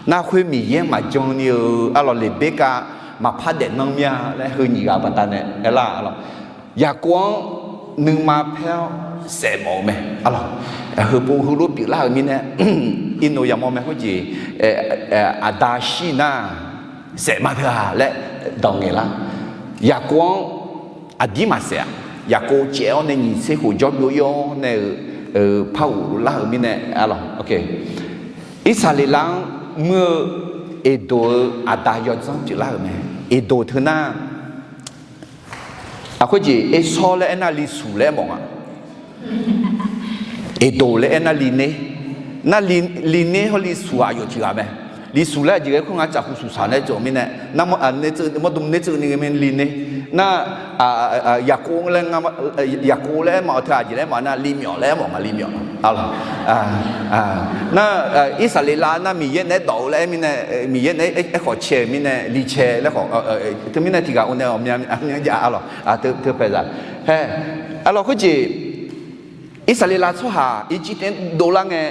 Nar, khoer Miqyaer maqjan ni-eu-a lawq, Leqberkav maqpar daefnan mir-a laer heu nyiq ghaq baqdanae aerlar-a lawq. Yaqkov-anr nuima paer-awr saef mawf-eu mae-a lawq. Heupov heulof pyeuflar-euq mirnae, irnoq yamawr mae khoerjeq, aqda shir nar saef ma teu-a laer dawq ngaeqlar. Yaqkov-anr aqdir maqsaef-aq, Yaqkov caev-awr nae nyiq tser khof jawr byov-ir-awr nae-eu par ghoflar-euq mirnae-a lawq. Irsaqleqlav-anr muir-eu Eqdoq-eu aqda yawdzanr pyeuflar-euq mae. Eqdoq teu nar, aqkhoer jeq Ersawr laer aernar Lissuq laer aermawf nga. Eqdoq laer aernar Liner. Nar, Liner hawr Lissuq aqyawf tiq ghaq mae. Lissuq laer aqjeq ghae khoer nga, cafhu suqsaq nae jawq mirnae, mawrdm ner tseuv ni ghae mirnae Liner. Nar, Yaqkov laer nga, Yaqkov laer aermawf-eu teu aqjeq laer aermawf nar, Limyawf laer aermawf nga, Limyawf. Nar, Irsaqleqlav nar Miqyaer naeq-aer dawq-eu laer aer mirnae, Miqyaer naeq-aer aerkhawf cae-euq mirnae Licae laer khawf, teumirnae tiq ghaq-awr nae aqmyan jav-a lawq. Teu paeqzaq hae, a lawq, khoerjeq Irsaqleqlav tsawrhaq Irjirtav-anr dovlar ngae,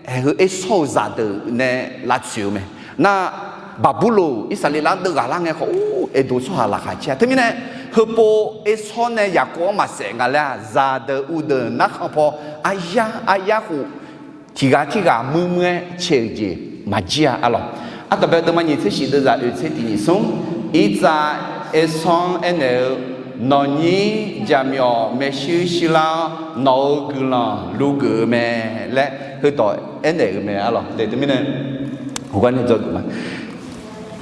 haeqheu Ersawr-euq zaqdeuq nae lavtsoeq-eu mae. Nar, Baqburloq Irsaqleqlav-anr deuvghaq lar ngae khawf, or, Eqdoq tsawrhaq laqkhaq caer-a. Teumirnae, heupov Ersawr nae Yaqkov-anr maqsaef nga laer-aq, zaqdeuq uvdeuq narkhan paw, aryar aryar khof, tiq ghaq tirghaq muir muir-aer cae-euq jeq maqjir-a, a lawq. Ardanqbae deuvma nyiq tser shif deuvzaq oeq tser tiq nyiq smr. Irtsav Ersawr-anr aernaeq-eu, Nawqnyir jaqmyawf maershuir shuirlar-awr, nawq-euq guiqlanq lugeuf-eu mae laer heudawq aernaeq-euq mae. Arlawq, teumirnae,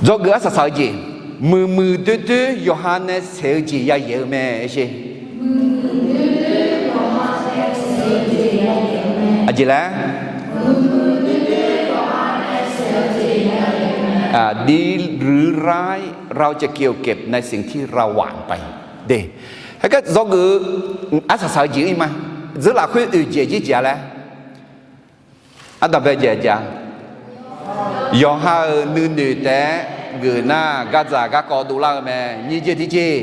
dzawgeuf arsaq saq-eu jeq, muiqmuiq doerdoer yawqha nae saeq-eu jeq yayaeq-eu mae. Aer sher. Aqjeq laer, ดีหรือร้าย เราจะเกี่ยวเก็บในสิ่งที่เราหว่านไป de. Heugar dzawgeuf-eu arsaq saq-eu jeq-ir ma. Dzeur lafkhoer oeq jeq jir jeq-a laer, ardanqbae jeq-a jeq-a, yawqha-euq nuinoeq taef-aer geuf nar, gardzaq garkawv dovlar-eu mae. Nyiq jeq tiqjeq,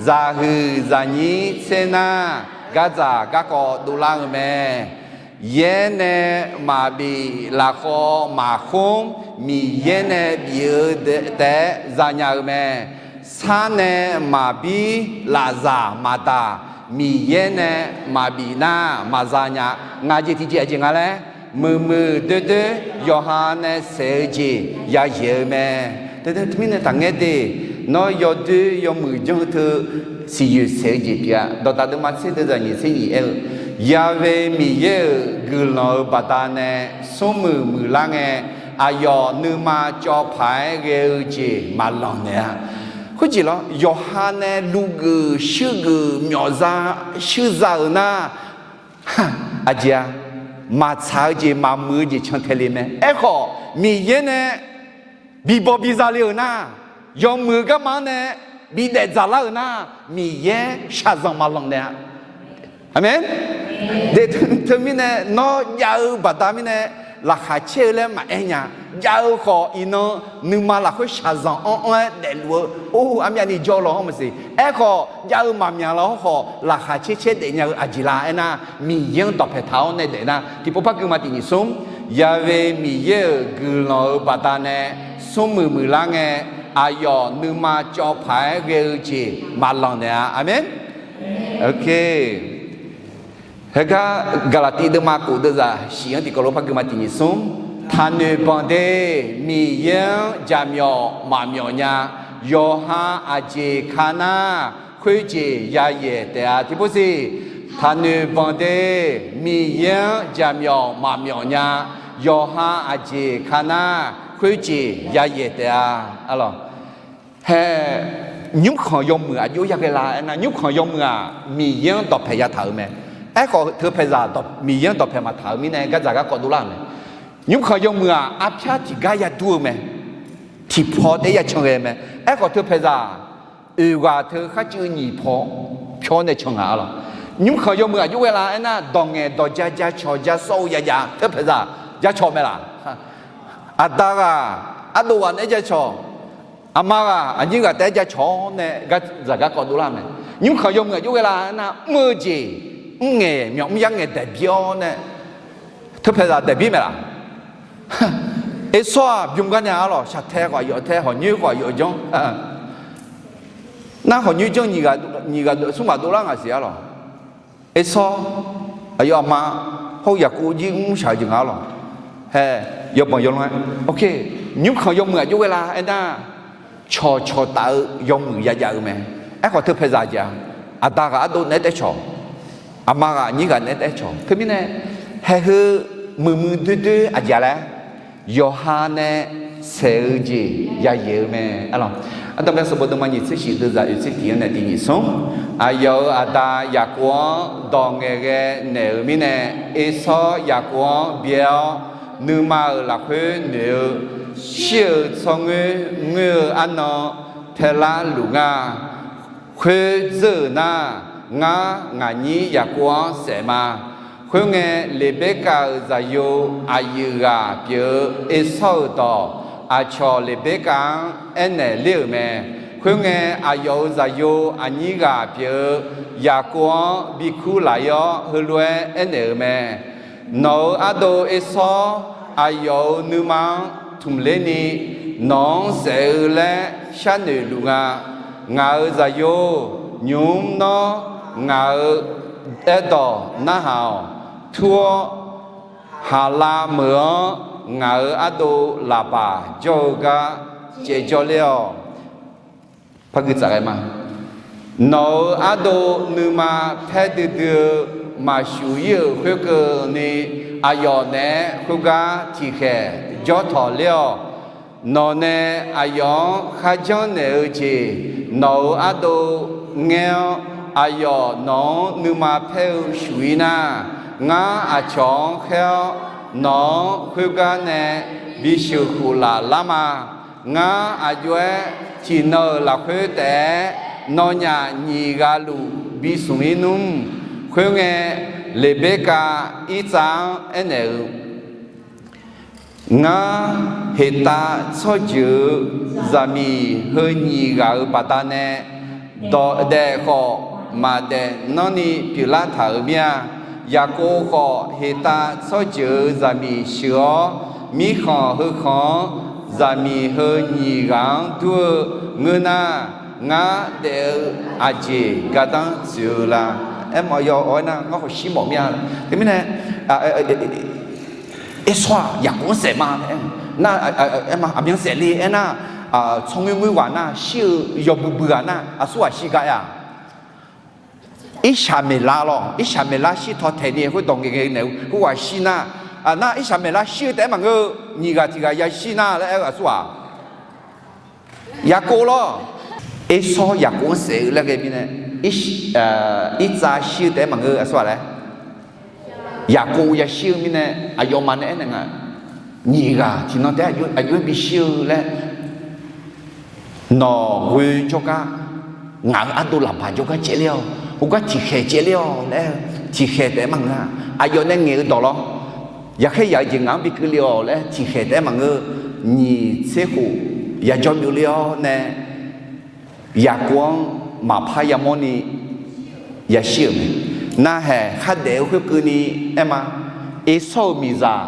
zaqhuiq zaqnyir tser nar, gardzaq garkawv dovlar-eu mae. Yaer nae maqbif, lafkhawv maqkhmr, Miqyaer nae bif-eu taef-aer zanya-eu mae. Sar nae maqbir, lafzaq maqdaq, Miqyaer nae maqbif nar maqza nya. Ngaq jeq tiqjeq aqjeq nga laer, muiqmuiq doerdoer yawqha nae saeq-eu jeq yayaeq-eu mae. Teumirnae taqngaer de, nawr yawdoer yawmuiq janr-eu teu siqyoeq saeq-eu jeq pyeuf-a. Dawqdaq deuvma tser deuvzaq nyiq tser nyiq aer-eu, Ya've Miqyaer-euq guiqlanq-euq baqdanae smrmuiq muiqlar ngae, aqyawf nuima cawv paq-aer ghae-eu jeq maqlanq naeq-a. Khoerjeq lawr, yawqha nae lugeuf shuirgeuf myawfza shuirza-euq nar, aqjeq-a, maqtsaq-eu jeq maqmuiq-eu jeq cantae le mae. Aerkhawf, Miqyaer nae bibawq biza le-euq nar, yawmuiq-eu garma-anr nae bidaef dzaqlar-euq nar, Miqyaer shaqzanq maqlanq naeq-a. Aqmeq. De, teumirnae nawr jav-eu baqda mirnae laqkhaq caer-eu laer maqaer nya. Jav-eu khawf iqnan nuima lafkhoer shaqzanq anr anr-aer daefluf-eu, or, armyavni jawr law-anr maqsiq. Aerkhawf jav-eu maqmyaq law-anr khawf laqkhaq caer caer daefnya-eu aqjeq la aernar, Miqyaer-anr dawqpaeq taq-awr nae daef nar, tiqpov par gui ma tiq nyiq smr, Ya've Miqyaer-euq guiqlanq-euq baqdanae smrmuiq muiqlar ngae, aqyawf nuima cawv paq-aer ghae-eu jeq maqlanq naeq-a. Aqmeq. Heugar Gaqlaqtiv deuvma kof deuvzaq shif-anr tiqkawv lof par gui ma tiq nyiq smr, taqnoeq banq de. Miqyaer-anr jaqmyawf maqmyawf nya. Yawqha aqjeq ka nar, khoerjeq yayaeq taef-a. Tiqpov siq, taqnoeq banq de. Miqyaer-anr jaqmyawf maqmyawf nya. Yawqha aqjeq ka nar, khoerjeq yayaeq taef-a. Arlawq, hae, nymrkhanq yawmuiq aqjox yaghae la aernar, nymrkhanq yawmuiq-aq Miqyaer-anr dawqpaeq yataq-euq mae. Aerkhawf teu paeqzaq Miqyaer-anr dawqpaeq maqtaq-euq mirnae gardzaq garkawv dovlar-euq mae. Nymrkhanq yawmuiq-aq arpyar tiqgar yadmr-eu mae. Tiqpaw taef-aer yacan ghae mae. Aerkhawf teu paeqzaq oeq ghaq teu kharcuiv nyiq paw pyawr nae can ngaq-a lawq. Nymrkhanq yawmuiq aqjox ghae la aernar, dawq ngaeq dawq ja ja cawq ja sawr-eu ya jav teu paeqzaq ja cawq mae laq. Aqda ghaq ardov ghaq naeq-aer ja cawq, aqma ghaq aqnyir ghaq taef-aer ja cawq-awr nae gardzaq garkawv dovlar mae. Nymrkhanq yawmuiq aqjox ghae la aernar, mr-eu jeq mr ngaeq myawq mr yar ngaeq daeq bi-awr nae teu paeqzaq daeq bi mae laq. Ersawr-aq bymr gar nya-a lawq. Shaqtae khawf aqyawf tae, hawqnyoer khawf aqyawf janr. Nar hawqnyoer janr nyiq ghaq smr ghaq dov smr maq dovlar ngaq siq-a lawq. Ersawr, aqyawf aqma hawr-eu Yaqkov jir mrshaq-eu jeq nga-a lawq. Hae, yawbanq yawlanr-aer, ok, nymrkhanq yawmuiq aqjox ghae la aernar, cawqcawq taf-eu yawmuiq ya jav-eu mae. Aerkhawf teu paeqzaq jeq-aq, aqda ghaq ardov naeq-aer taef-aer cawq, aqma ghaq aqnyir ghaq naeq-aer taef-aer cawq. Teumirnae haeheu muiqmuiq doerdoer aqjeq laer, yawqha nae saeq-eu jeq yayaeq-eu mae. Ardanqbae sanqbof deuvma nyiq tser shif deuvzaq oeq tser tiq-anr nae tiq nyiq smr, aqyawf-euq aqda Yaqkov-anr dawq ngaeqghae naeq-euq mirnae, Ersawr Yaqkov-anr byae-awr, nuima-euq lafkhoer noeq-eu shir-eu tsawrngoer ngoer-eu arnan taelar luf nga. Khoer dzeur-euq nar, ngar ngaqnyir Yaqkov-anr saef ma. Khoerngae, Leqberkav-euq zaqyo aqyuif ghaq pyeuf-eu Ersawr-euq dawq aqcawq Leqberkav-anr aernaeq ler-euq mae. Khoerngae, aqyawf-euq zaqyo aqnyir ghaq pyeuf-eu Yaqkov-anr bikur laf-ir-awr, heulof-aer aernaeq-euq mae. Nawq-euq ardov Ersawr aqyawf-euq nuima-anr tmq lerni, nawq-anr saef-eu laer sharnoeq luf nga. Ngaq-euq zaqyo, nymq-mr nawr ngaq-euq aerdawq narhaq-awq. Tur-awr, Haqlav meuq-anr ngaq-euq ardov Laqbaq jawr-eu gar caevjawr ler-awq. Par gui tsaf ghae ma. Nawq-euq ardov nuima paer duidui-eu maqshuq ir-euq khoerkeuvni, aqyawf naeq-aer khoergar tiqkhaeq jawr tawq ler-awq. Nawq nae aqyawf-anr kharjanr naeq-eu jeq nawq-euq ardov ngaer-awr, aqyawf nawq-anr nuima paer-eu shuq ir nar, ngar aqcawq-anr khaer-awr, nawq-anr khoergar nae bisheuq khof laf lar ma. Ngar aqjox-aer tiqnan-euq lafkhoer taef-aer nawnyaf nyiq ghaq luf bismq ir nmr. Khoerngae, Leqberkav Irtsav-anr aernaeq-eu, Ngar heqtav tsawrjeuq-eu zaqmiq heu nyiq ghaq-euq baqdanae, dawq daef khawf maqdaef nanrni pyeuflar taq-euq mir-a. Yaqkov khawf heqtav tsawrjeuq-eu zaqmiq sheuq-awr, mirkhanq heu khanq-anr zaqmiq heu nyiq ghaq-anr dur-eu ngeur nar, ngar daef-eu aqjeq gardanr tsoeq-eu la. Aermawf yaw-awr aernar, ngar khawf shir mawf mir-a. Teumirnae, Ersawr-aq Yaqkov-anr saef ma. Nar, aerma aqmyan saef le aernar, tsawrngoer ngoer ghaq nar shir-eu yawbui bui ghaq nar aqsurghaq shir gar aer-a. Irsaqmeqlar lawr, Irsaqmeqlar shir taw taeq ni khoer dawq ngaeqghae naeq-eu khoerghaq shir nar, nar Irsaqmeqlar shir-eu taef-aer maqngeur-eu, nyiq ghaq tiq ghaq yashir nar laer aer-eu aqsurghaq Yaqkov lawr. Ersawr Yaqkov-anr saef-eu laer ghae mirnae, Irtsav shir-eu taef-aer maqngeur-eu aqsurghaq laer, Yaqkov yashir-eu mirnae, aqyawfmaf nae aernaeq nga, nyiq ghaq tiqnan taef-aer aqjox-aer bishir-eu laer, nawq ghoe jawrgar, ngaq-euq ardov laqbaq jawrgar caevler-awq, khoergar tiqkhaeq caevler-awq laer, tiqkhaeq taef-aer maqngeur-a. Aqyawf nae ngaeq-eu dawq lawr, yaqkhaer yaq-eu jeq ngaq-anr bi keuvle-awq laer tiqkhaeq taef-aer maqngeur-eu, nyiq tser khof yajawr byovler-awr nae, Yaqkov-anr maqpar yamawrni yashir-euq mae. Narhaq khardaef-eu khoerkeuvni aerma, Ersawr-euq miqzaq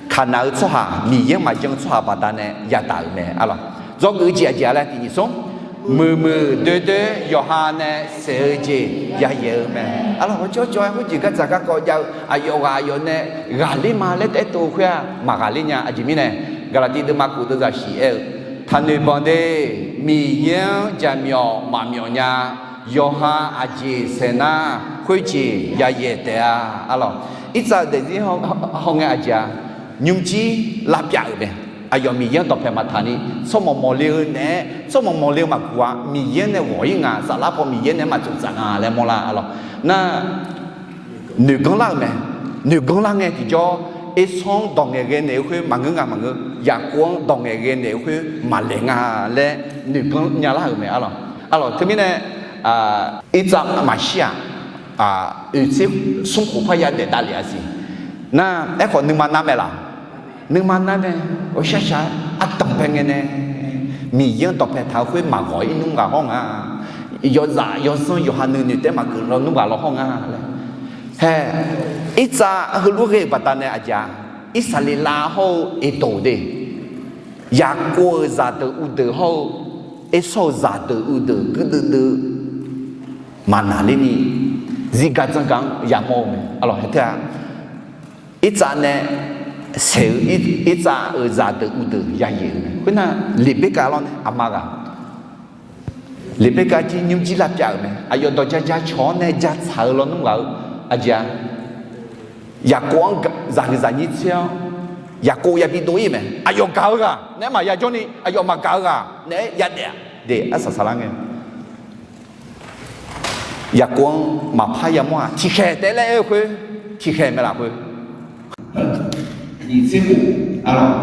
Kaqnaq-eu tsawrhaq, Miqyaer-anr maqjan-eu tsawrhaq baqdanae yadaq-euq mae. Arlawq, dzawgeuf-eu jeq aqjeq-a laer tiq nyiq smr, muiqmuiq doer doer yawqha nae saef-eu jeq yayaeq-eu mae. Arlawq, hawjawr jawr-aer khoerjeq gardzaq garkawv jav-eu aqyawf ghaq aqyawf nae ghaqler ma laer taef-aer tov-eu khoer-aq, maqghaqler nya. Aqjeq mirnae, Gaqlaqtiv deuvma kof deuvzaq shiq aer-eu, taqnoeq banq de, Miqyaer-anr jaqmyawf maqmyawf nya. Yawqha aqjeq saeq nar, khoerjeq yayaeq taef-a. Arlawq, Irtsav-euq daefzir hawngae aqjeq-a, nymrjir lavpyav-euq mae. Aqyawf Miqyaer-anr dawqpae maqtaq ni, tsawrmawq mawqle-eu naeq-aer, tsawrmawq mawqle-eu maqguq-a, Miqyaer nae ghawq-ir nga, saflar paw Miqyaer nae-aer maqtsoftsaf nga laer mawrlar. Arlawq, nar noeqganr lar-euq mae. Noeqganr lar ngae tiqjawr, Ersawr-anr dawq ngaeqghae naeq-eu khoer maqngeur nga maqngeur, Yaqkov-anr dawq ngaeqghae naeq-eu khoer maqlaeq nga laer noeqganr nyalar-euq mae. Arlawq, arlawq, teumirnae, Irtsav maqshir-aq, oeq tser smr khof parya daef davlef-a siq. Nar, aerkhawf nuima nar mae laq? Nuima nar mae. Ghawqshar shaq-aer ardanqbae ngae nae Miqyaer-anr dawqpae taq-eu khoer maqghawq-ir nmr ghaq hawr nga. Yawzaf yawzanr yawqha nuinoeq taef-aer maqgeuf lawnmr ghaq law hawr nga laer. Hae, Irtsav heulof ghae-euq baqdanae aqjeq-a, Irsaqleqlav hawr-eu Eqdoq de, Yaqkov-euq zaqdeuq uvdeuq hawr-eu Ersawr-euq zaqdeuq uvdeuq guirdeuv deuv maqnaqlerni, zifgaq dzanrgaq-anr yamawr-eu mae. Arlawq, hae tae-a, Irtsav nae saeq-eu Irtsav-euq zaqdeuq uvdeuq yayaeq-eu mae. Khoernar, Leqberkav lawr nae aqma ghaq, Leqberkav jir nymrjir lavpyav-euq mae. Aqyawf dawq ja ja cawq-awr nae ja tsaq-eu lawnmr ghaq-eu aqjeq-a, Yaqkov-anr zaqhuiq zaqnyir tser-awr, Yaqkov yabi dov-ir mae. Aqyawf gaq-eu ghaq naeq-aer maqya jawrni, aqyawf maqgaq-eu ghaq naeq-aer yadaef-a. De, arsaq saqlar ngae, Yaqkov-anr maqpar yamawr-aq, tiqkhaeq taef-aer laer aer-eu khoer, tiqkhaeq mae lafkhoer, nyiq tser khof,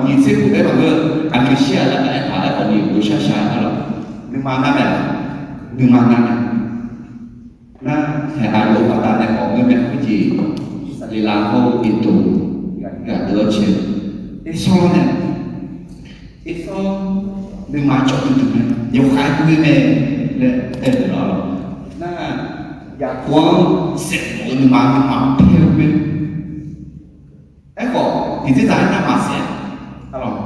nyiq tser khof taef-aer maqngeur, aqgeu shir-aq laer aertaq-aer khawf ni ghawqshar shaq-aer arlawq, nuima nar mae laq? Nuima nar mae. Nar, hae, aqyawf-euq baqdanae khawf ngeur mae khoerjeq, Irsaqleqlav hawr-eu Eqdoq gaq deuv-awr cae, Ersawr nae, Ersawr nuima cawv duidui mae, yawkhav-aer ghoe mae laer aer-eu lawq. Nar, Yaqkov-anr saef mawf-eu nuima, nuima paer-eu mae. Aerkhawf, tiqdzer zaq-aer nar maqsaef-a. Arlawq,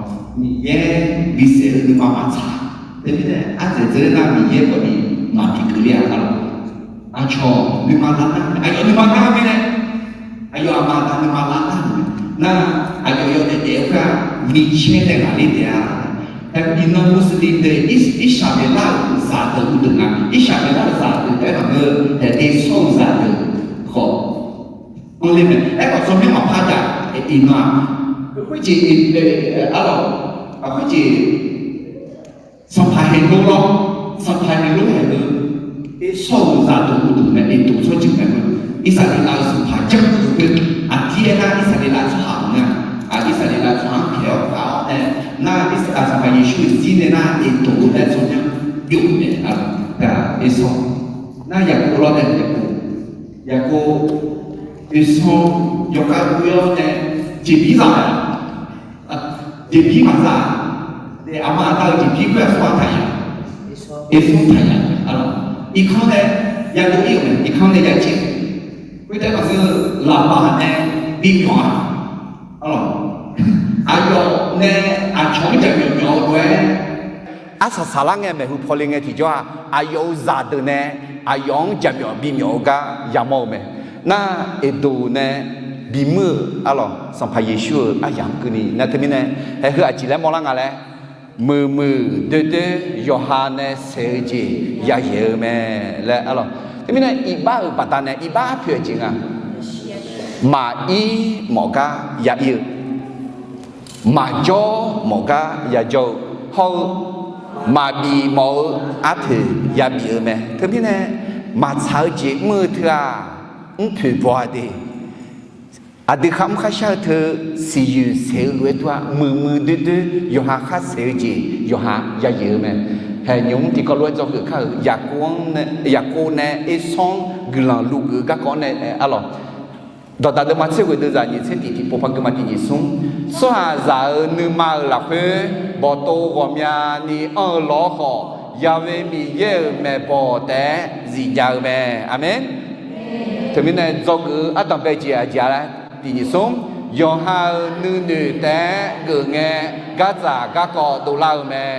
Miqyaer bisaef-eu nuima maqtsaq. Teumirnae ardzaeq dzeur nar Miqyaer khawf ni maqbi keuvle-a. Arlawq, aqcawq nuima lar nar, aqyawf nuima lar mirnae, aqyawf aqma aqda nuima lar nar-euq mae. Nar, aqyawf yawdaef daef-eu khoer-aq, micaer nae ghaqler taef-a. Iqnan Muslim deuq, Irsaqleqlav-euq zaqdeuq uqdeuq nga. Irsaqleqlav-euq zaqdeuq taef-aer maqngeur, Esawr-euq zaqdeuq khawf anr ler mae. Aerkhawf tsawrmyanr maqpar jav. Iqnan-aq, khoerjeq, arlawq, khoerjeq Sanqpaq Heqlov lawr, Sanqpaq Heqlov haeq-eu Esawr-euq zaqdeuq uqdeuq mae, Eqdoq tsawrjeuq mae. Irsaqleqlav-euq sanqpaq janr-eu khoer, aqdir aernar Irsaqleqlav tsawrhaq maqngeur-a. Irsaqleqlav tsawrhaq-anr pyaeq-awr gaq-awr nae, nar Sanqpaq Yeqsur-euq zir nae nar Eqdoq-eu laer tsawrmyanr byov-eu mae. Esawr nar Yaqkov lawr nae Yaqkov, Yaqkov, Esawr yawkhav ghoe-awr nae jeqbir za-a. Jeqbir maqza-a. Aqma aqda-euq jeqbir khoer aqsur-aq taqyaq, Esawr taqyaq. Irkanr nae yadov ir-euq mae, irkanr nae yacaev. Khoertav maqngeur-eu, Laqbaq nae bimyawf-a. Aqyawf nae aqcawq-anr jaqmyawf myawf-eu lof-aer, arsaq saqlar ngae maeqhu pawle ngae tiqjawr-aq, aqyawf-euq zaqdeuq nae aqyawf-anr jaqmyawf bimyawf-eu gar yamawr-eu mae. Nar Eqdoq nae bimuir-euq arlawq, Sanqpaq Yeqsur-euq aryamq keuvni nar teumirnae, haeq heu aqjeq laer mawrlar nga laer, muiqmuiq doerdoer yawqha nae saeq-eu jeq yayaeq-eu mae laer arlawq. Teumirnae iqbax-euq baqdanae iqbax arpoeq aqjeq nga. Maqir mawf gar ya ir-eu, maqjawr mawf gar yajawr-eu, hawr-eu maqbif mawf-eu arpoeq yabif-eu mae. Teumirnae maqtsaq-eu jeq mr-eu teu-aq, mrpoeq baw-a de. Aqdui kharmr kharshar-eu teu siqyoeq saeq-eu lof-aer dur-a, muiqmuiq doerdoer yawqha khar saeq-eu jeq yawqha yayaeq-eu mae. Haeq nymq-mr tiqkawv lof-aer dzawgeuf kar-euq Yaqkov nae Esawr-anr guiqlanq luvgeuf-eu garkawv-anr nae arlawq. Dawqdaq deuvma tser ghoeq deuvzaq nyiq tser tiq tiqpov par geuvma tiq nyiq smr. Tsawrhaqzaq-euq nuima-euq lafkhoer bawqtov ghawqmyani anr-eu lawr khawf, Yaqve Miqyaer-euq maeqbawq taef-aer zifjav-eu mae. Aqmeq. Teumirnae dzawgeuf-eu ardanqbae jeq aqjeq-a laer tiq nyiq smr. Yawqha-euq nuinoeq taef-aer geuf ngae, gardzaq garkawv dovlar-eu mae.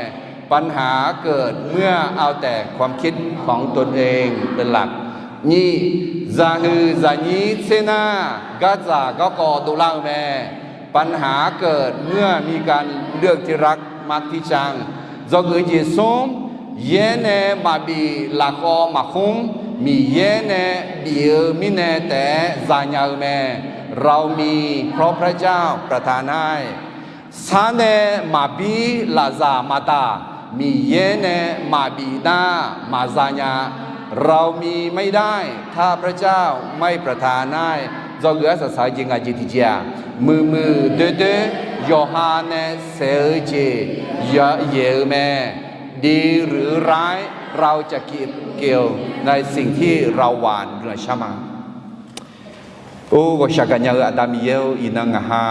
ปัญหาเกิดเมื่อเอาแต่ความคิดของตนเองเป็นหลัก Nyiq, zaqhuiq zaqnyir tser nar, gardzaq garkawv dovlar-eu mae. ปัญหาเกิดเมื่อมีการเลือกที่รักมักที่ชัง Dzawgeuf jeq smr, yaer nae maqbif lafkhawv maqkhmr, Miqyaer nae bif-eu mirnae taef-aer zanya-eu mae. เรามีเพราะพระเจ้าประทานให้ Sar nae maqbir lafzaq maqdaq, Miqyaer nae maqbif nar maqzanya. เรามีไม่ได้ถ้าพระเจ้าไม่ประทานให้ Dzawgeuf arsaq saq-eu jeq ngaq jeq tiqjeq-aq, muiqmuiq doerdoer yawqha nae saeq-eu jeq yayaeq-eu mae. ดีหรือร้าย เราจะเก็บเกี่ยวในสิ่งที่เราหว่าน Guiqlanq shar ma. Or, ghawqshaq gaqnya-eu Aqda Miqyaer-or, iqnan ngaq ha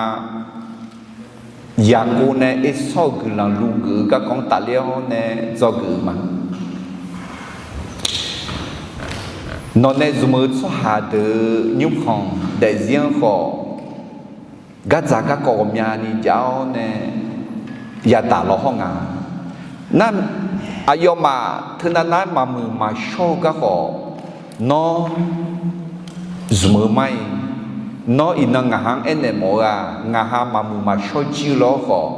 Yaqkov nae Esawr-euq guiqlanq luvgeuf-eu garkawv-anr tafler-awr nae dzawgeuf-eu ma. Nawq nae zmq-eu tsawrhaq deuq-euq nymrkhanq daefzir-anr khawf, gardzaq garkawv ghawqmyani jav-awr nae yadaq lawhawr nga. Nar, aqyawfmaf teunav nar-aer maqmuiq maqshawr-eu garkawv, nawr zmq-eu mar-iq, nawr iqnan ngaq ha-anr aernaeq mawf-eu-aq, ngaq ha maqmuiq maqshawr jir-eu lawr khawf,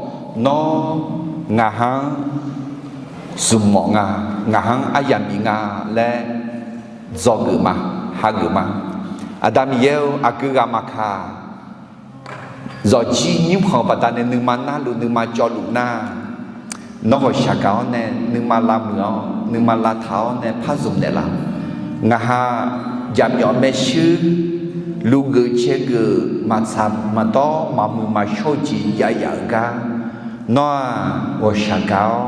nawr ngaq ha-anr zmq mawf nga, ngaq ha-anr aryamq bif nga laer dzawgeuf ma, hageuf ma. Aqda Miqyaer-or, aqgeu ghaq maqkaq, zawqjir nymrkhanq baqdanae nuima narluf nuima cawvluf nar, nawr ghawqshaq gaq-awr nae nuima lavmuiq-awr nuima lavtaq-awr nae par zmq naeqlaf. Ngaq ha jaqmyawf maershuir luvgeuf caergeuf maqtsaq maqdawr maqmuiq maqshawr-eu jeq jav yaf-euq gar, nawr-aq ghawqshaq gaq-awr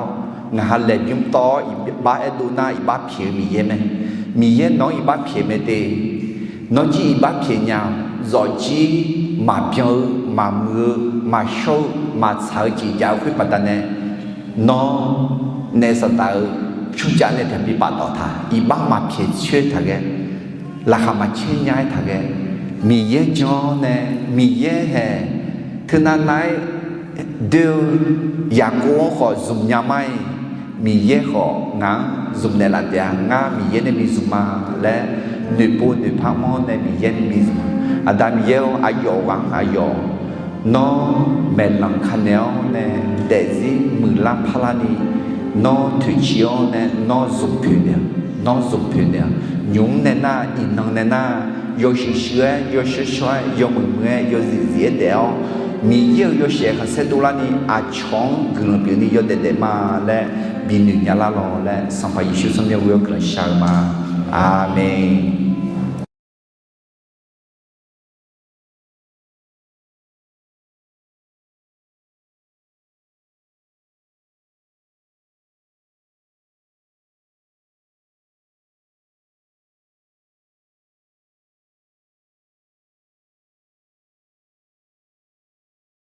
ngaq ha laeqbymr tawv-awr iqbax aerdov nar iqbax pyaeq-eu Miqyaer mae. Miqyaer nawq-anr iqbax pyaeq mae de. Nawr jir iqbax pyaeq nya-awq. Zawqjir maqbyan-eu maqmuiq-eu maqshawr-eu maqtsaq-eu jeq jav-eu khoer baqdanae, nawr naef saqdaq-eu pyurcaf nae taqbi paftawf taq, iqbax maqpyaeq coer taq ghae, laqkhaq maqcaer nya-aer taq ghae, Miqyaer jan-awr nae Miqyaer haeq teunav nav-aer doer-eu Yaqkov-anr khawf zmq nya mar-iq, Miqyaer khawf ngaq-anr zmq naeqlaf taef-a. Ngar Miqyaer nae bi zmq ma laer noeqpov noeqpar mr-awr nae Miqyaer nae bi zmq-a. Aqda Miqyaer-or, aqyawf ghaq-anr aqyawf Nawr maeqlanq kanaeq-awr nae daefzir muiqlar parlarni, nawr toeqciv-awr nae nawr zmq poeq naeq-a, nawr zmq poeq naeq-a. Nymq-mr nae nar, iqnan nae nar, yawshuif shuif-aer, yawshawr shawr-aer, yawmuiq muiq-aer, yawzif zif-aer daef-awr, Miqyaer-euq yawshaef khanqsaer dovlarni aqcawq-anr guiqlanq pyeufni yawdaef daef ma laer binoeq nya lar lawq laer, Sanqpaq Yeqsur tsawrmyanr ghoe-awr guiqlanq shar-eu ma. Aqmeq.